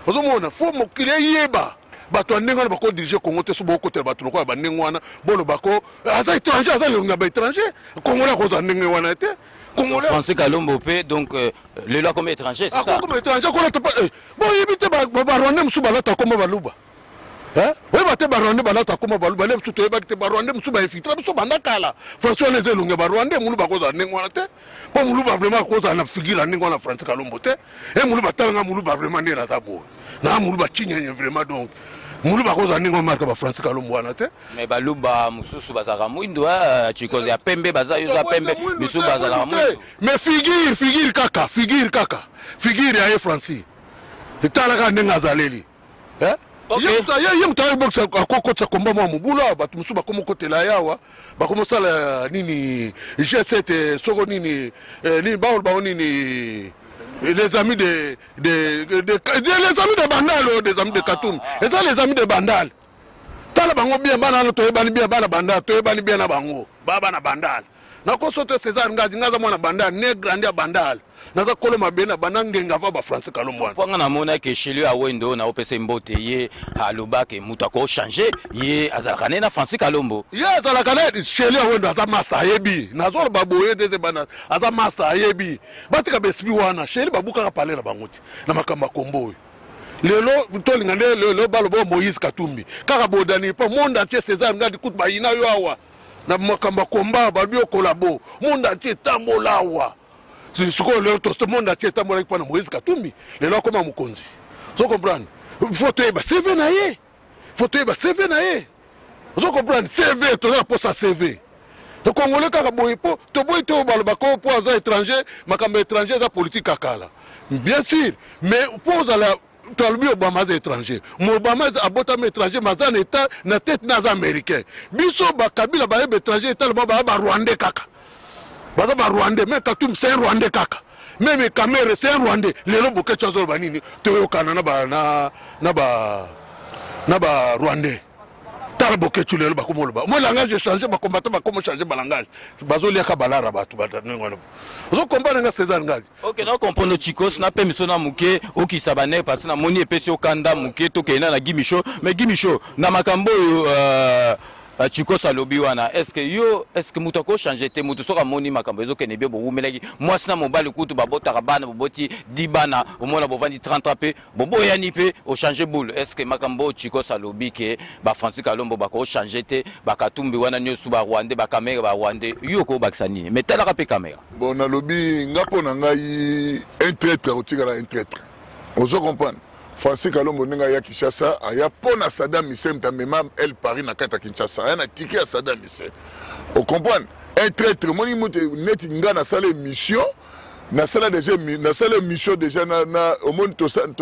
ozomona fo mokili eyeba bato ya ndenge wana bakodirige Congo te. So bokotela bato lokola bandenge wana, boloba ko aza étranger, aza elongi na baétranger. Congolais akozala ndenge wana te. Congolais Français Kalombo mpe donc lelo akomi étranger, c'est ça? Akomi étranger, kolata boyebi te, barwandais mosusu balata koma baluba. Oyeba te, barwandais balata koma baluba. Le mosusu toyebaki te, barwandais mosusu bainfiltre biso banda kala. Français wana eza elongi ya barwandais. Moluba akozala ndenge wana te, mpo moluba vraiment akozala na figure ya ndenge wana Francis Kalombo te. E moluba, talanga moluba vraiment nde naza boye na moluba cinyenye vraiment. Donc moluba akozala ndenge omarka bafrancis Kalombo wana te. Mais baluba mosusu bazalaka mwindu, Chikozi, ya pembe baza, yo za pembe, misusu bazalaka mwindu. Mais figure, figure kaka, figure kaka, figure ya ye Francis, etalaka ndenge azaleli. Ye moto ayebokisa, akokotisa komba mwa mobulu awa. Bato mosusu bakomi okotela ye awa, bakomi osala nini, G7 soko nini, nini baolo bango nini, les amis de les amis de Bandal, des amis de Katumbi. Eza les amis de Bandal. Tala bango bien, bana wana toyebani bien, bana Bandal toyebani bien na bango, baa bana Bandal. Nakoso te, César Ngadi, nga aza mwana Bandal, ne grandi ya Bandal, naza kolo mabe na banda ngenga va bafrancis Kalombo wana. Mpo nga namonaki Echelieu Awendo oyo naopesa mbote, ye alobaki moto akochange ye azalaka ne na Francis Kalombo. Ye azalaka na Cheli Awendo, aza master, ayebi. Nazoloba boye te, bana aza master, ayebi. Batika baesprit wana. Cheli babukaka pale na bango ti na makambo ya kombo oyo. Lelo tolinga nde lelo baloba oyo Moïse Katumbi kaka bodani mpo monde entier. César Ngadi, kutu bayina yo awa na makambo ya komba, balobi yo kolabo, monde entier etambola awa. Sikoyo lelo to monde entier etambolaki mpo na Moïse Katumbi, lelo akoma mokonzi. Ozo comprendre? Faut toyeba CV na ye, faut toyeba CV na ye. Ozo comprendre? CV, toza na posa CV. Tokongole kaka boye mpo toboyi te oyo balobaka oyo mpo aza étranger. Makambo ya étranger eza politique ya kala, bien sûr, mais mpo ozala, tolobi Obama aza étranger. Mo Obama abotami étranger, mais aza na état na tete na aza américain. Biso bakabila bayeba étranger etalema, baya barwandais kaka, baza barwandais. Mais Katumbi, c'est un rwandais kaka. Même Kamerhe, c'est un Rwandais. Lelo Boketshu azoloba nini? Toyokana na ba na na ba na ba Rwandais. Tala Boketshu lelo bakoma oloba. Moi langage echange, ba combattant bakoma changer ba langage. Bazoliaka balara bato ba ndenge wana. Ozo comprendre nga César Ngadi? Ok, na comprendre Chikos, na pe miso na muke, okisa ba nerf parce na moni epesi okanda muke tokenda na Guy Micho, mais Guy Micho na makambo oyo Chikos alobi wana, est-ce que yo, est-ce que moto ako changer te? Moto soki amoni makambo ezokende bien, bowumelaki mwasi na mobali, kutu babotaka bana, boboti 10 bana, omona bovandi 30 ans mpe boboyani mpe ochange boule. Est ce que makambo oyo Chikos alobi ke baFrancis Kalombo bakochange te, bakatumbi wana nyonso barwandais, bakamere barwandais, yo okobakisa nini? Mais talaka mpe kamera. Bon, nalobi nga mpo na ngai, un traître akotikala un traître, ozo comprendre? Francis Kalombo, ndenge aya Kinshasa, aya mpo na Saddam Hussein, moto amema El Paris na kati ya Kinshasa, aya na tike ya Saddam Hussein, ocomprendre? Un traître. Omoni moto neti nga, nasala émission, nasala déjà, nasala émission déjà na omoni,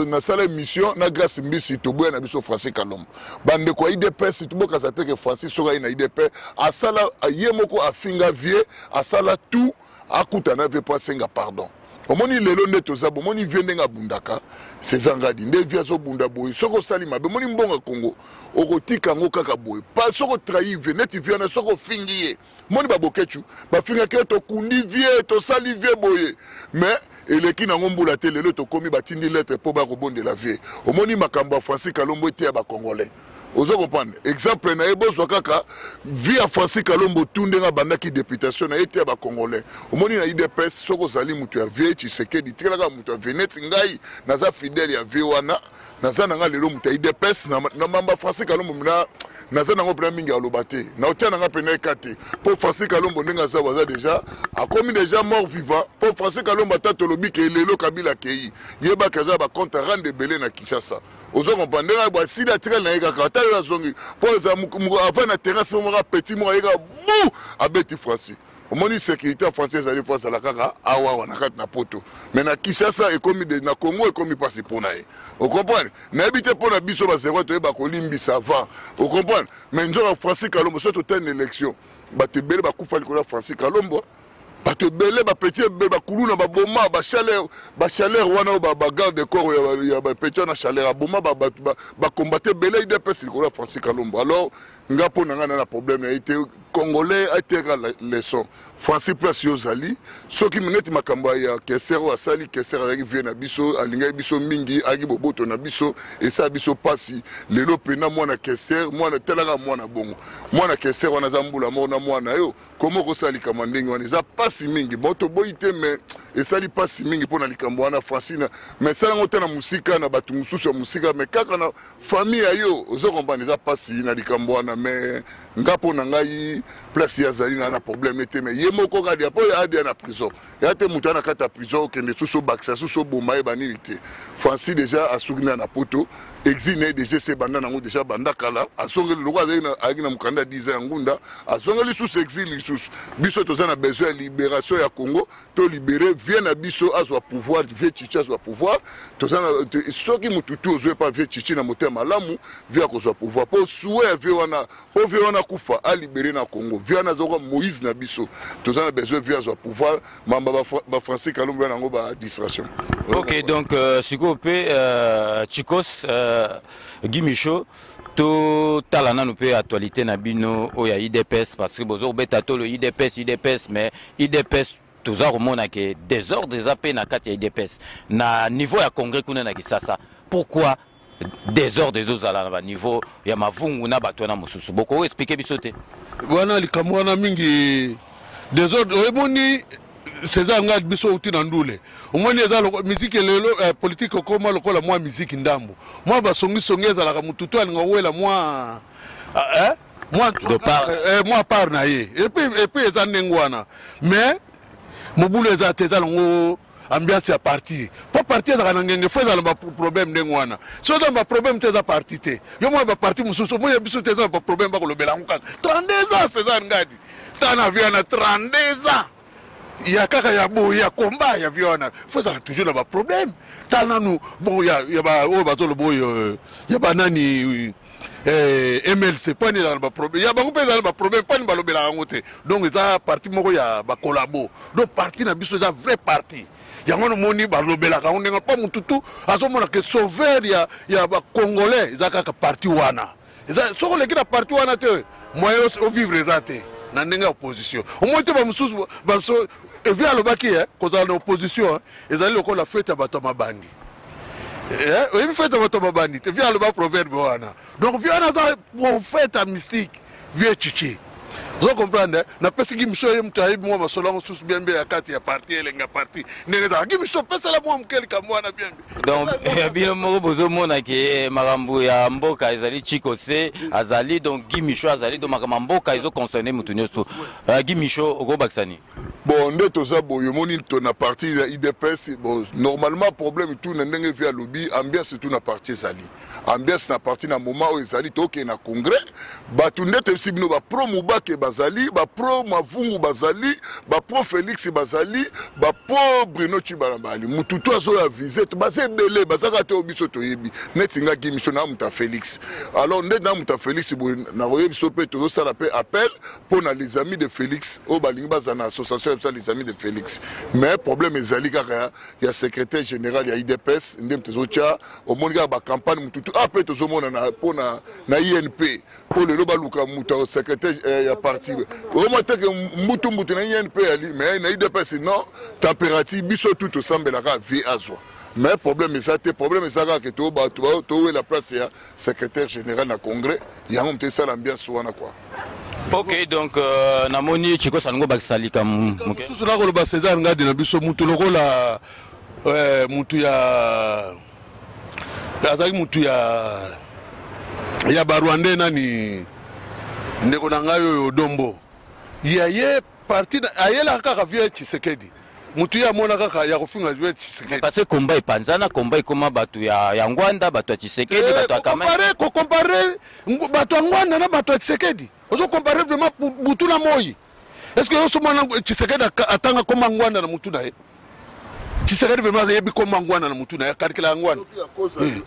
nasala émission na Grâce Mbisi, toboya na biso Francis Kalombo. Bandeko ya UDPS, tobokasa te ke Francis soki aye na UDPS, asala ye moko, afinga vie, asala tout, akutana vie mpo asenga pardon. Omoni lelo nde toza, bomoni vie ndenge abundaka, César Ngadi, nde vie azobunda boye. Soki osali mabe, omoni mbongo ya Congo okotika yango kaka boye pa. Soki otrahir vie neti vie wana, soki ofingi ye, moni babokecu bafingaki ye, tokundi vie, tosali vie boye, mais eleki nango mbula te, lelo tokomi batindi lettre mpo bakobondela vie. Omoni makambo ya Francis Kalombo eteya bacongolais, ozo comprendre? Exemple na ye, bozwa kaka vie ya Francis Kalombo tu ndenge abandaki députation na ye te ya bacongolais. Omoni na UDPS, soki ozali moto ya vie Tshisekedi, tikalaka moto ya vie. Neti ngai naza fidèle ya vie wana, naza na nga lelo moto ya UDPS. Na mamba Francis Kalombo na naza nango mpena mingi aloba te, na otia na nga mpena eka te, mpo Francis Kalombo ndenge aza, aza déjà, akomi déjà mort vivant. Mpo Francis Kalombo, ata tolobi ke lelo Kabila akei, yebaki aza bacompte rendre ebele na Kinshasa, ozo comprendre? Ndenge bo asili, atikali na ye kaka, ata lelo azongi mpo eza avant na terrasse moko, petit moko ayeka bu abeti Francis. Omoni sécurité ya Français ezali mpo azala kaka awawa na kati na poto, mais na Kinshasa ekomi na Congo ekomi mpasi mpo na ye, ocomprendre? Nayebi te, mpo na biso bazero toyeba kolimbisa avant, ocomprendre? Mais nzoka Francis Kalombo, soki totali na élection, bato ebele bakufa likolo ya Francis Kalombo, bato ebele, bapeti ebele, bakuluna baboma, bachaleur, bachaleur wana oyo bagarde corps ya bapeti wana, chaleur aboma bakombate ebele UDPS likolo ya Francis Kalombo. Alors nga mpo na ngai na problème na ye te. Congolais ateka leçon. Francis, place yo ozali, soki neti makambo ya Keser oyo asali, Keser azalaki vie na biso, alingaki biso mingi, ayaki boboto na biso, esala biso mpasi lelo mpena mwana Keser, mwana talaka mwana bongo, mwana Keser wana aza mbula moko na mwana yo, komo okosala likambo ya ndenge wana? Eza mpasi mingi. Bon, toboyi te, mais esali mpasi mingi mpo na likambo wana, Francine. Mais esala yango te na mosika na bato mosusu ya mosika, mais kaka na famille ya yo, ozo comprendre? Eza mpasi na likambo wana. Mais nga mpo na ngai, place ye azali na problème te, mais ye moko kaka mpo adia na prison ya te, moto aya na kati ya prison, okende susu obakisa susu oboma ye banini te. Francis déjà asuki na poto, exil na ye déjà ese ebanda nango déjà banda kala. Azongeli lokola azalaki na mokanda ya 10 ans ya ngunda, azongeli lisusu exil lisusu. Biso toza na besoin ya libération ya Congo, tolibere vie na biso, azwa pouvoir, vie Chichi azwa pouvoir. Toza na soki motu tu ozwi epa vie Chichi na motema malamu, vie akozwa pouvoir, mpo suwe ya vie wana, mpo vie wana kufa, alibere na Congo. Vie wana azoka Moïse na biso, toza na besoin vie azwa pouvoir. Mamba baFrancis Kalombo ya nango badistraction. Ok, donc sikoyo mpe Chikos, Guy Micho, totala nanu mpe actualité na bino oyo ya UDPS, parce que bozo kobeta tolo UDPS, UDPS, mais UDPS toza komona ke désordre eza mpe na kati ya UDPS na niveau ya congrès kuna na Kisasa. Pourquoi désordre ezozala na baniveau ya mavungu na bato wana mosusu? Boko expliquer biso te? Wana likambo wana mingi désordre, omoni César ngai, biso outi na ndule, omoni eza miziki lelo, politike okoma lokola mwa miziki ndambo, mwa basongisongi ezalaka, motu to alinga owela mwa mwa mwa part na ye, et puis eza ndenge wana. Mais mobulu eza te, eza nango ambiance ya parti, mpo parti ezalaka na ngenge, fo ezala na baproblème ndenge wana. So eza na baproblème te, eza parti te. Yo mona baparti mosusu, omoni ya biso te, eza na baproblème, bakolobela yango kaka 32 ans. César Ngadi, ta na vie wana 32 ans ya kaka ya boye ya komba ya vie wana, fo ezala toujours na baproblème. Ta nanu bon ya oyo bazoloba oyo ya banani. eh, MLC mpo ani ezala na baproblème ya bango mpe ezala na baproblème mpo ani balobelaka yango te. Donc eza parti moko ya bakolabo. Donc parti na biso eza vrai parti, yango nomoni balobelaka yango ndenge mpo motu tu azomona ke sauveur ya bacongolais eza kaka parti wana. Eza soki oleki na parti wana te, moyen ovivre eza te na ndenge ya opposition. Omoni te bamosusu baso evi alobaki kozala na opposition ezali lokola fete ya bato ya mabandi. Oyebi fete ya bato ya mabandi te? Vieux aloba proverbe wana. Donc vieux wana aza prophète ya mystique, vieux Chichi, ozo comprendre. Napesiki miso ye moto ayebi mwa masolo yango susu bien bien ya kati ya parti, elengi ya parti ndenge ezalaki. Miso opesela mwa moke likambo wana bien bien. Donc bino moko bozomona ke makambo ya mboka ezali Chikose azali, donc Guy Micho azali, donc makambo ya mboka ezoconcerne motu nyonso. Guy Micho, okobakisa nini? Bon, nde toza boye, omoni to na parti ya UDPS. Bon, normalement problème tout na ndenge vieux alobi, ambiance tout na parti ezali, ambiance na parti na moment oyo ezali. Tokende na congrès, bato nde toyebisi bino, bapro Mubake bazali, bapro Mavungu bazali, bapro Félix bazali, bapro Bruno Tshibala bazali. Mutu tu azoya vise, baza ebele, baza kaka te oyo biso toyebi. Neti nga Guy Micho, na moto ya Félix. Alors nde na moto ya Félix boye, nakoyebi biso mpe tozosala mpe appel mpo na les amis de Félix oyo balingi bazala na association ya biso les amis de Félix. Mais problème ezali kaka ya secrétaire général ya UDPS nde moto ezotya. Omoni kaka bacampagne motutu a mpe tozomona mpo na INP, mpo lelo baluka moto ya secrétaire ya parti. Omoi teke mbutu mbutu na INP ali, mais na UDPS non, température. Biso tu tosambelaka vieux azwa, mais problème eza te. Problème eza kaka ke towela place ya secrétaire général na congrès, yango moto esala ambiance wana quoi. Ok, donc namoni Chikosa alingo bakisa likambo moke. Mosusu nakoloba, César Ngadi na biso, mutu lokola mutu ya azalaki mutu ya barwandais nani, ndeko na ngai oyo Dombo ya ye parti ayelaka kaka vieux Tshisekedi, mutu ye amona kaka ya kofinga vieux Tshisekedi. Parce que komba epanzana, komba ekoma bato ya Ngwanda, bato ya Tshisekedi, bato ya Kamai. Kocomparer bato ya Ngwanda na bato ya Tshisekedi, ozocomparer vraiment butu na moi. Est ce que osomona Tshisekedi atanga koma Ngwanda na mutu na ye? Tshisekedi vraiment ayebi koma Ngwanda na mutu na ye, akalikela ya Ngwanda.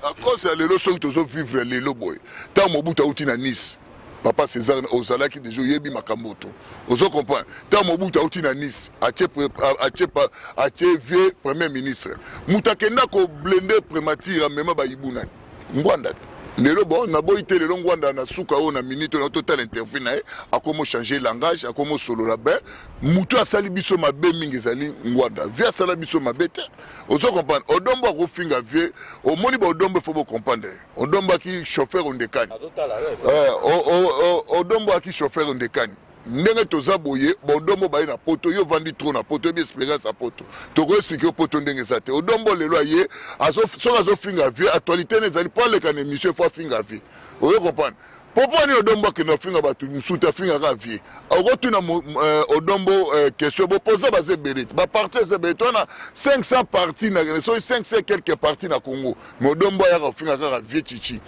À cause ya lelo, soki tozovivre lelo boye, ntango Mobutu auti na Nice, papa César ozalaki déjà, oyebi makambo to ozo comprendre. Ntango Mobutu auti na Nice, atie vieux premier ministre, moto akenda koblinder primature, amema bayibu nani? Ngwanda. Lelo bon, naboyi te, lelo Ngwanda na suka oyo na minute oyo totala interview na ye, akomo changer langage, akomo solola be. Moto asali biso mabe mingi ezali Ngwanda. Vieux asala biso mabe te, ozo comprendre. Odombo akofinga vieux, omoni ba Odombo, faut bocomprendre, Odombo aki chauffeur ondekani, Odombo aki chauffeur ondekani. Ndenge toza boye, baodombo baye na poto, yo ovandi trop na poto, oyebi expérience ya poto, tokoexpliquer yo poto ndenge eza te. Odombo lelo aye, soki azofinga vieux, actualité ne ezali mpo aleka na émission, faut afinga vieux, oyo comprendre. Po ani Odombo akende afinga bato mosusu te, afingaka vieux? Okotuna Odombo question bopoza, baza ebele te, baparti eza ebele to wana 500 parti na soki 500 quelque parti na Congo. Mais Odombo ayaka kofinga kaka vieux Chichi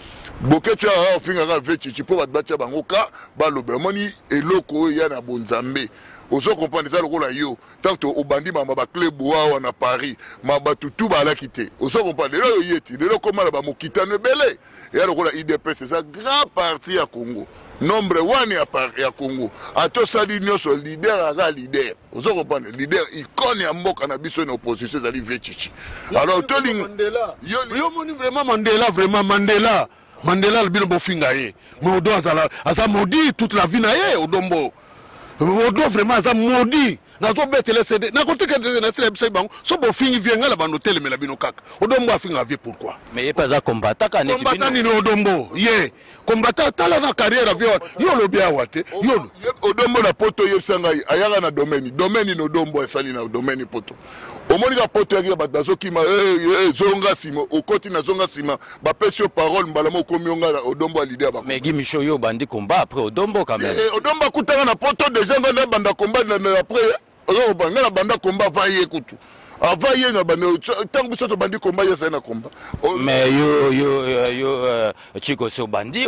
Boketu, ayaka kofinga kaka vieux Chichi mpo bato batya bango ka balobela. Omoni eloko oyo eya na bonzambe, ozo comprendre. Eza lokola yo ntango obandi mama baclub awa na Paris, ma bato tu balaki te, ozo comprendre. Lelo oyo ye ti lelo okóma na bamokitano ebele. Eya lokola UDPS eza grand parti ya Congo, nombre one ya Congo. Ata osali nyonso, leader aza leader, ozo comprendre. Leader icône ya mboka na biso na opposition ezali vieux Chichi. Alors tolinga yo moni vraiment Mandela, vraiment Mandela, Mandela bino bofinga ye, mais Odo azala aza maudit toute la vie na ye. Odombo, Odo vraiment aza maudit. Nazobetela cd, nakotika nasila biso bango. So bofingi vieux, ngai na bando otelemela bino kaka. Odombo afinga vieux pourquoi? Mais ye mpe aza combattant kaka neti. Combattant nini? Odombo ye combattant? Tala na carrière ya vieux wana, yo olobi awa te, yo. Odombo na poto, oyebisa ngai, ayaka na domaine nini? Odombo asali na domaine poto. Omoni kaka poto yaki bato bazokima, zonga nsima, okoti na zonga nsima, bapesi yo parole mbala mo okomi yo ngai Odombo ya leader. Mais Guy Micho, yo obandi combat après Odombo quand même. Odombo akutanga na poto déjà, ngai nabanda combat après. Ozokoba ngai nabanda combat avant ye kutu, avant ye na banda. Ntango biso tobandi combat, ye azali na combat. Mais yo Chiko, si obandi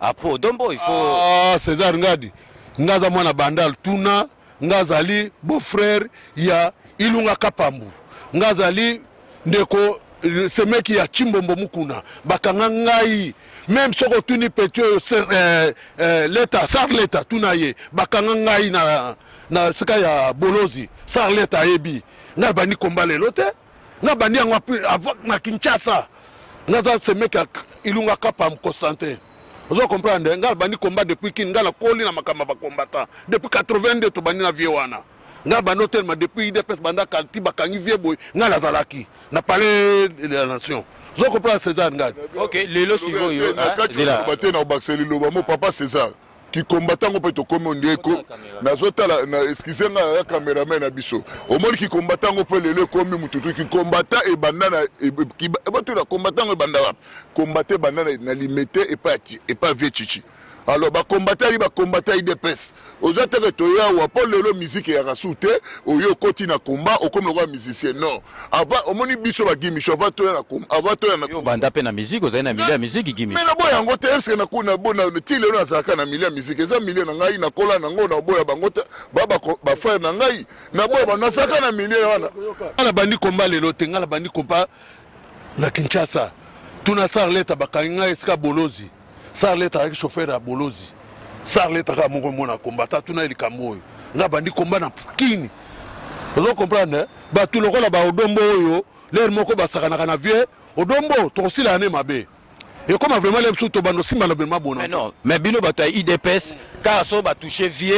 après Odombo, il faut Ah, César Ngadi, nga aza mwana Bandal tuna, nga azali beau frère ya Ilunga Kapambu, nga azali ndeko semeki ya Chimbombo Mukuna. Bakanga ngai Même soki otuni petit oyo leta sar leta, tuna ye, bakanga ngai na sika ya Bolozi. Sar leta ayebi ngai bandi komba lelo te, ngai bandi yango na Kinshasa. Naza semeki ya Ilunga Kapam Constantin, ozo comprendre? Ngai bandi komba depuis Kini. Ngai nakoli na makambo ya bacombattant depuis 82. Tobandi na vie wana. Ngai bandi otelema depuis UDPS banda ti bakangi vie boye. Ngai nazalaki na Palais de la Nation, ozo comprendre, César Ngai? Ok, lelo sikoyo Te, na obakisa liloba mo, papa César. Kicombattant ngo mpe tokomi ondeko nazotala na, excuse nga ya cameraman na biso, omoni kicombattant ngo mpe lelo ekomi mututu. Kicombattant ebanda na batuna, combattant ngo ebanda wapi? Combattant ebanda na Limete, epai vie Chichi. Alors bacombattant ali bacombattant UDPS oza teke toyawa mpo lelo musique eyaka su te. Oyo okoti na combat, okomi lokola musicien. Non, avant omoni biso bagimicho, avant toya na avant toya na Yo banda mpe na musique, ozali na milieu ya musique, Gimi. Mais naboya yango te. Eske na ti lelo nazalaka na milieu ya musique? Eza milieu na ngai, nakola nango, naboya bango te. Bafrère na ngai, naboya bango, nazalaka na milieu wana. Nga na bandi komba lelo te. Nga na bandi komba na Kinshasa. Tuna sar leta, bakangi ngai esika Bolozi. Sar leta azalaki chauffeur ya Bolozi. Sar leta kaka moko mona kombata, tuna ye likambo oyo. Nga bandi komba na Kini, ozo comprendre? Bato lokola baodombo oyo, lere moko basakanaka na vie odombo, tokosila ne mabe. Ekoma vraiment le biso tobanda osimbana vraiment bona. Mais non, mais bino bato ya UDPS, kaka so batouche vie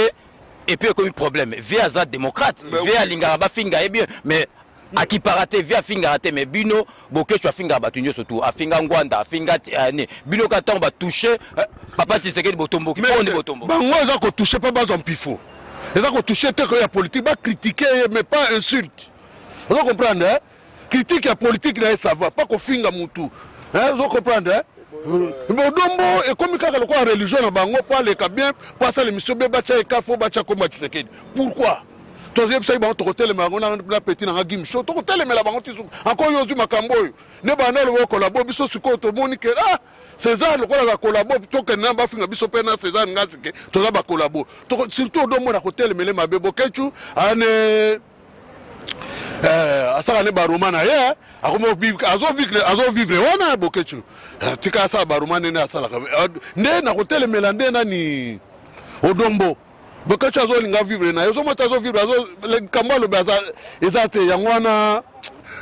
et puis ekomi problème. Vie aza démocrate, vie alingaka bafinga ye bien, mais akipaka te. Vie afingaka te, mais bino Bokesho afingaka bato nyonso tu, afinga Ngwanda, afinga ne bino. Kaka ntango batouche papa Tshisekedi, botomboki. Mpo nde botomboki? Bango eza kotouche mpo bazwa mpifo. Eza kotouche te koyo ya politique, bacritique ye, mais pas insulte, ozo comprendre, hein? Critique ya politique na ye, ça va pas kofinga mutu, hein? Ozo comprendre, hein? Bodombo ekomi kaka lokola religion na bango mpo aleka bien, mpo asala émission bien, batya ekafo, batya kombo ya Tshisekedi. Pourquoi? Toyebisaki bango tokotelemela yango na petit nanga Gim Show, tokotelemela bango ti suka. Encore yo ozwi makambo oyo nde banda oloba kolabo biso. Sikoyo tomoni ke, ah, César lokola bakolabo, tokende na bafinga biso mpe na César Ngasi ke toza bakolabo. Surtout odomona kotelemele mabe. Bokecu ane asala ne baroma na ye, akomi azovivre wana. Bokecu tika asala baroma ndenge asalaka nde na kotelemela nde nani Odombo. Bokecu azolinga vivre na ye, ozomota azovivre, likambo alobi eza te, yango wana.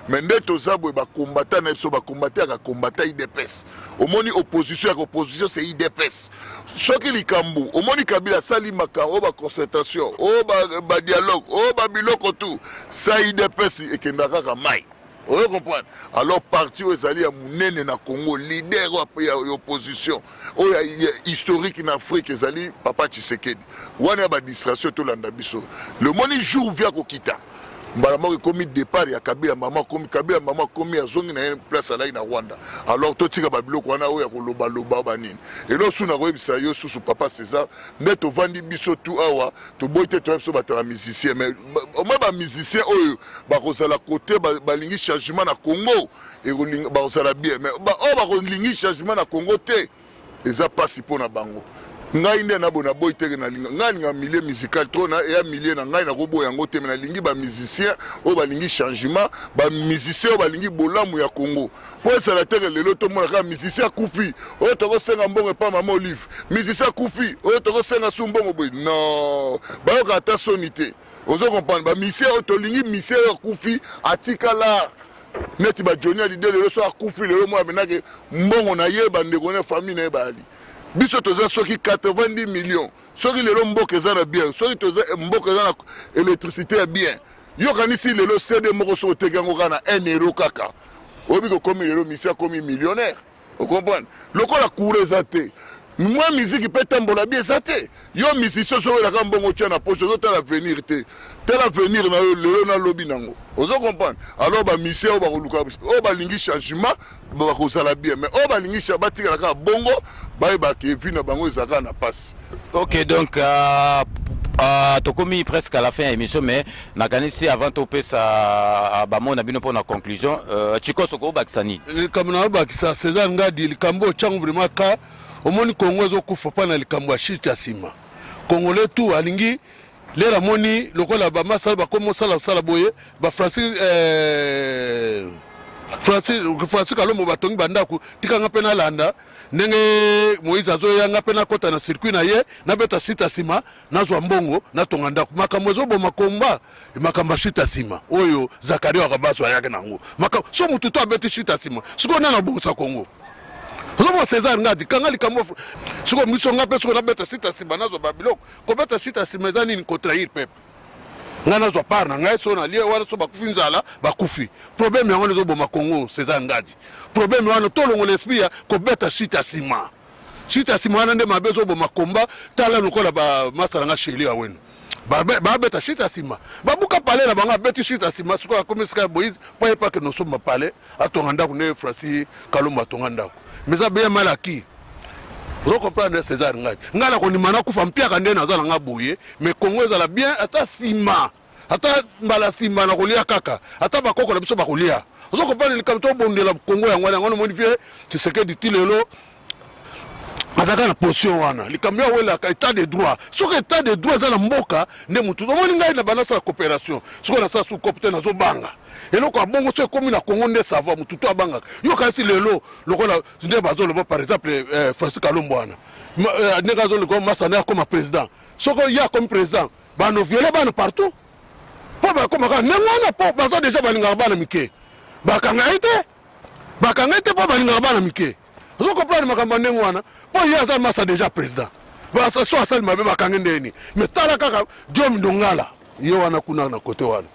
Mais nde toza boye, bacombattant na biso, bacombattant yaka combattant UDPS. Omoni opposition yaka opposition, c'est UDPS. Soki likambo omoni Kabila asali makambo oyo, baconcertation oyo, badialogue oyo, babiloko tu sa UDPS ekendaka kaka mai, oyo comprendre. Alors parti oyo ezali ya monene na Congo, leader ya opposition oyo historique na Afrique, ezali papa Tshisekedi. Wana ya badistraction, tolanda biso. Lemoni jour via kokita mbala moko, ekomi départ ya Kabila. Mama akomi Kabila, mama akomi, azongi na ye place alaki na Rwanda. Alors totika babiloko wana oyo ya kolobaloba banini. Elo su na koyebisa yo susu, papa César, nde tovandi biso tu awa, toboyi te, toya biso bato ya musicien, mais omoi bamusicien oyo bakozala kote balingi changement na Congo, bakozala bien, mais oyo bakolingi changement na Congo te, eza mpasi mpo na bango. Ngai nde nabo naboyi teke nalinga, ngai alinga milieu musical trop na eya milieu na ngai, nakoboya yango te. Me nalingi bamusicien oyo balingi changement, bamusicien oyo balingi bolamu ya Congo, mpo ezala teke lelo tomona kaka musicien akufi, oyo tokosenga mbongo epa mama Olive, musicien akufi, oyo tokosenga su mbongo boye. Non, bayoka ata soni te, ozo comprendre? Bamusicien oyo tolingi, musicien oyo akufi atikala neti baJohnny Hallyday lelo, so akufi lelo, mwana menake mbongo na ye, bandeko na famille na ye bayali. Biso toza soki 90 millions. Soki lelo mboka eza na bien, soki toza mboka eza na électricité ya bien, yokanisi lelo CD moko soki oteki yango kaka na 1 euro kaka, oyebi kokomi lelo misi akomi millionnaire, ocomprendre? Lokola courant eza te, mwa miziki mpe tambola bi eza te. Yo musicien, soki oyelaka mbongo otya na poche, ozotala avenir te. Tala avenir na yo lelo, nalobi nango, ozo comprendre? Alors bamusicien oyo bakoluka, oyo balingi changement, bakozala bien, mais oyo balingi batikala kaka bongo, bayebaka vie na bango ezalaka na pasi. Ok, donc tokomi presque à la fin ya émission, mais nakanisi avant topesa bamona bino mpona conclusion, Chikos, okobakisa nini? Likambo na obakisa, César Ngadi, likambo otyango vraiment ka omoni Kongo ezokufa mpa na likambo ya shite ya nsima. Congolais tout alingi lere amoni lokola bamasala bakomi osala osala boye, bafrancis Francis Kalombo batongi bandako, tikanga mpe nalanda. Ndenge Moïse azoya, nga mpe nakɔta na circuit na ye, nabeta site ya nsima, nazwa mbongo, natonga ndako. Makambo ezoboma komba, makambo ya shite ya nsima oyo Zakaria Wakabaso ayaki nango. Makambo so motu to abeti shite ya nsima, sikoyo nani abongisa Kongo? Ozomona César Ngadi kanga likambo sikoyo miso nga mpe sikoyo nabeta site ya nsima, nazwa babiloko. Kobeta site ya nsima eza nini? Kotrahir peuple. Ngai nazwa part na ngai, so nalie wana, so bakufi nzala bakufi. Problème yango wana ezoboma Congo. César Ngadi, problème wana tolongola esprit ya kobeta shite ya nsima. Shite ya nsima wana nde mabe ezoboma komba. Tala lokola bamasala nga sheli ya wenu babeta shite ya nsima, babuka pale na bango. Abeti shite ya nsima, sikoyo akomi esika ya Moïse mpo aye pake nosomba pale, atonga ndako nde Francis Kalombo atonga ndako. Mais eza bien mal acquis. Ozo comprendre, César? Ngai ngai nakondima nakufa mpiaka nde naza na nga boye, mais Congo ezala bien. Ata nsima, ata mbala nsima nakolia kaka, ata bakoko na biso bakolia. Ozo comprendre? Likambo tobondela Congo yango wana. Yango nomoni vie Tshisekedi ti lelo azalaka na position wana. Likambo ya welaka état de droit, soki état de droit eza na mboka nde motu omoni. Ngai na banda asala coopération, soki nasala su coop te, nazobanga eloko ya bongo. So ekomi na Congo nde sava motu to abangaka. Yo kasi lelo lokola nde bazoloba, par exemple Francis Kalombo wana, ndenge azoloba masana akoma président, soki ye akomi président, bano viole bana partout mpo bakomaka ndenge wana, mpo baza deja balingaka bana mike. Bakanga ye te, bakanga ye te mpo balingaka bana mike. Ozo comprendre makambo ya ndenge wana? Mpo ye aza masa déjà président, so asali mabe bakangi ndeni. Mais tala kaka Diome Ndongala, ye wana kuna na kote wana.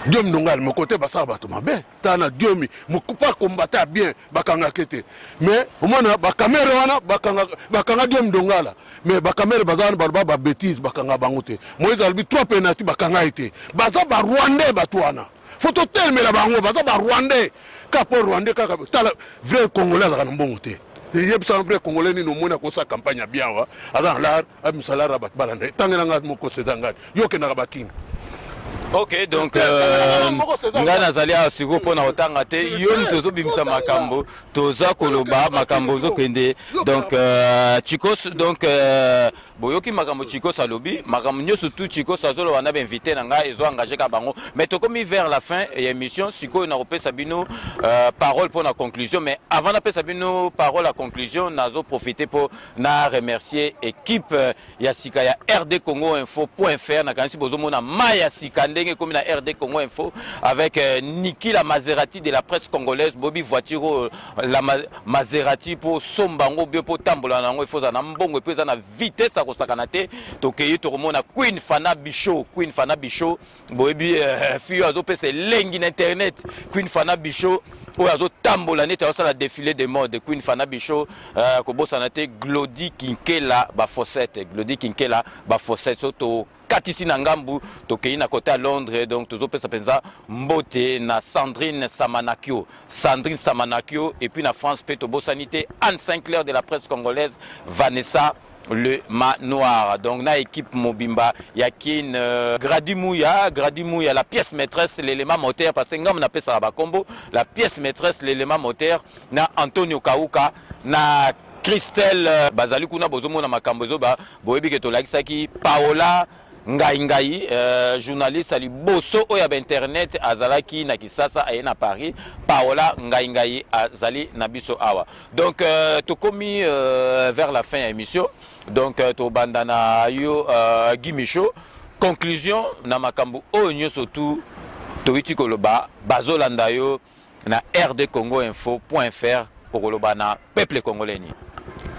Diomi Ndongala mokote basala bato mabe. Tala na Diomi mokupa kombata ya bien, bakangaki te. Mais omona bakamere wana bakanga, bakanga Diomi Ndongala, mais bakamere baza wana, baloba babétise, bakanga bango te. Moïse alobi trois penalty, bakanga ye te. Baza barwandais bato wana, fo totelemela bango, baza barwandais kaka mpo rwandais kaka. Tala, vrai Congolais azalaka na mbongo te. Yebisa vrai Congolais nini omoni akosala campagne ya bien awa, aza na lar, abimisa lar ya bato balanda ye. Tangela ngai moko, César Ngadi, yo okendaka bakini. Ok, donc ngai nazali awa sikoyo mpo na kotanga te. Yo moto ozobimisa makambo, toza koloba makambo ozokende. Donc Chikos, donc boyoki makambo Chikos alobi, makambo nyonso tu Chikos azoloba na bainvité na ngai ezo engage kaka bango. Mais tokomi vers la fin ya émission. Sikoyo nakopesa bino parole mpo na conclusion. Mais avant napesa bino parole ya conclusion, nazoprofite mpo na remercier équipe ya sika ya RD Congo Info .fr. Nakanisi bozomona mai ya sika ndenge ekomi na RD Congo Info avec Niki la Maserati de la presse congolaise. Bobi voiture oyo la Maserati, mpo somba yango bio, mpo tambola na yango ifo ozala na mbongo, epo eza na vitesse ya kosakana te. Tokei tokomona Queen Fana Bicho, Queen Fana Bicho, boyebi fille oyo azopesa elengi na internet. Queen Fana Bicho oyo azotambola neti azosala défilé de mode, Queen Fana Bicho. Kobosana te Glodi Kinkela Bafosete, Glodi Kinkela Bafosete. So tokatisi na ngambu, tokei na kote ya Londres. Donc tozopesa mpenza mbote na Sandrine Samanakio, Sandrine Samanakio. Et puis na France mpe tobosani te Anne Sinclair de la presse congolaise, Vanessa le Manoir. Donc na équipe mobimba ya Kin, Gradi Mouya, Gradi Mouya, la pièce maîtresse, l'élément moteur, parce que ngam na pesa ba combo, la pièce maîtresse, l'élément moteur, na Antonio Kauka, na Christelle bazali kuna. Bozomona makambo ezoba, boyebi ke tolakisaki Paola Ngai Ngai, journaliste ya liboso oyo ya bainternet azalaki na Kisasa, aye na Paris. Paola Ngai Ngai azali na biso awa. Donc tokomi vers la fin ya émission. Donc tobanda na yo, Guy Michaud, conclusion na makambo oyo nyonso tu toyiti koloba. Bazolanda yo na RD Congo Info fr, okoloba na peuple congolais nini?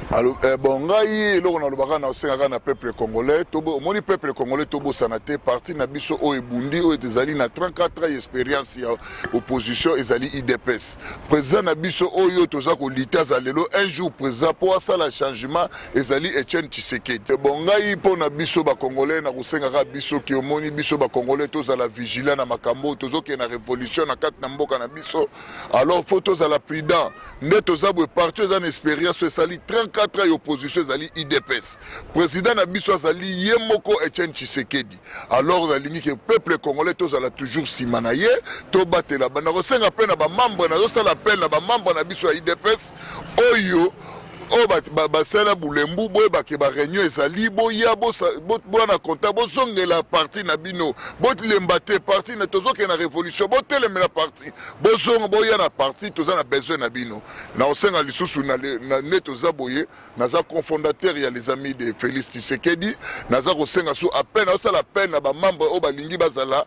Alo, bon, ngai eloko nalobaka na osengaka na peuple congolais, omoni peuple congolais, tobosana te parti na biso oyo ebundi, oyo ezali na 34 ans expérience ya opposition, ezali UDPS. Président na biso oyo toza kolita aza lelo un jour président mpo asala changement, ezali Etienne Tshisekedi. Bon, ngai mpo na biso bacongolais, na kosengaka biso ke omoni biso bacongolais tozala vigilant na makambo oyo tozokende na révolution na kati na mboka na biso. Alors faut tozala prudent. Nde toza boye, parti eza na expérience oyo esali 34 ans ya opposition, ezali UDPS. Président na biso azali ye moko Etienne Tshisekedi. Alors nalingi ke peuple congolais tozala toujours nsima na ye, tobatela. Banda kosenga mpe na bamembre, nazosala appel na bamembre na biso ya UDPS oyo Oyo basala bulembu, boyeba ke ba réunion ezali, boya, boya na contact, bozongela parti na bino, bolemba te. Parti na tozokende na révolution, botelemela parti, bozonga, boya na parti, toza na besoin na bino. Na osenga lisusu na nde toza boye, naza cofondateur ya Les Amis de Félix Tshisekedi. Naza kosenga su appel, naosala appel na bamembre oyo balingi bazala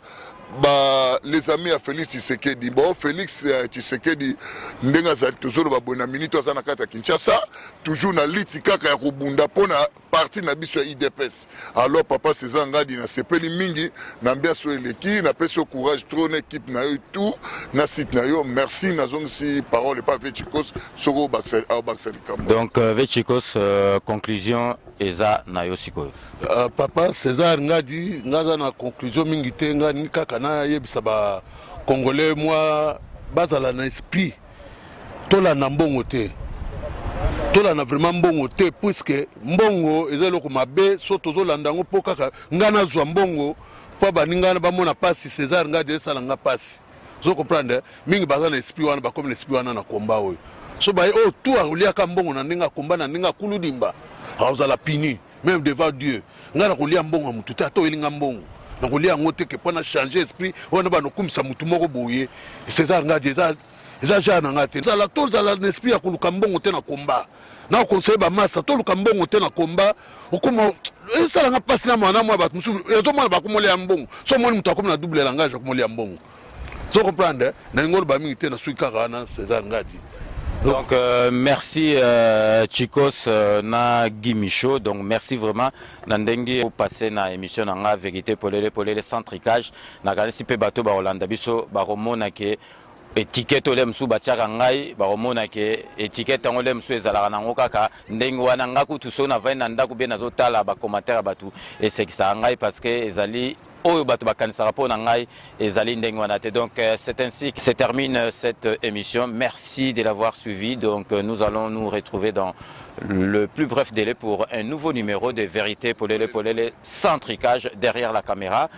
ba Les Amis ya Félix Tshisekedi. Bon, Félix Tshisekedi, ndenge azali, tozoloba boye na minute, aza na kati ya Kinshasa, toujours na liti kaka ya kobunda mpo na parti na biso ya UDPS. Alors papa César Ngadi, nasepeli mingi na ambiance oyo eleki, napesi yo courage trop na équipe na yo, tout na site na yo. Merci. Nazongisi parole epa Vechikos, soki aobakisa likambo. Donc Vechikos, conclusion eza na yo sikoyo. Papa César Ngadi, nga aza na conclusion mingi te. Nga ningi kaka nayebisa Bacongolais mwa bazala na esprit, tolanda mbongo te, tolanda vraiment mbongo te, puisque mbongo eza eloko mabe. So tozolanda yango mpo kaka nga nazwa mbongo mpo baninga bamona mpasi, César Ngadi, esala nga mpasi. Ozo comprendre? Mingi baza na esprit wana, bakomi na esprit wana na komba oyo. So baye oyo tu akoliaka mbongo na ndenge akomba, na ndenge akuludimba, akozala puni même devant Dieu. Ngai nakolia mbongo ya motu te. Ata oyelinga mbongo, nakolia yango te, ke mpo na changer esprit wana, banokumisa motu moko boye. César Ngadi, eza genre na ngai te. Zala, tozala na esprit ya koluka mbongo te na komba. Na conseiller bamasa, toluka mbongo te na komba. Okoma esalanga mpasi na mwana mwa bato mosusu, ezomona bakomolia mbongo. So omoni moto akomi na double langage, akomolia mbongo. Zo comprendre? Nalingi oloba mingi te, nasuki kaka wana, César Ngadi. Donc merci Chikos na Guy Michaud. Donc merci vraiment na ndenge passer na émission na nga Vérité polele polele sans tricage. Na kanisi pe bato ba Hollande biso ba romona ke étiquette ole mosusu batiaka ngai, bakomona ke étiquette yango le mosusu ezalaka nango kaka ndenge wana. Nga kutu soki navandi na ndako, be nazotala bacommentaire ya bato, esekisaka ngai, parce que ezali oyo bato bakanisaka mpo na ngai ezali ndenge wana te. Donc c'est ainsi que se termine cette émission. Merci de l'avoir suivi. Donc nous allons nous retrouver dans le plus bref délai pour un nouveau numéro de Vérité polele polele sans tricage. Derrière la caméra,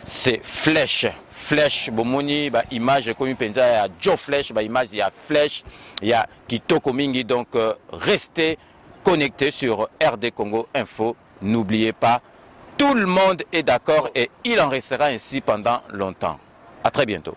c'est Flèche. Flèche, bomoni ba image ekomi mpenza ya Joe Flèche, ba image ya Flèche ya kitoko mingi. Donc restez connectés sur RD Congo Info. N'oubliez pas, tout le monde est d'accord et il en restera ainsi pendant longtemps. À très bientôt.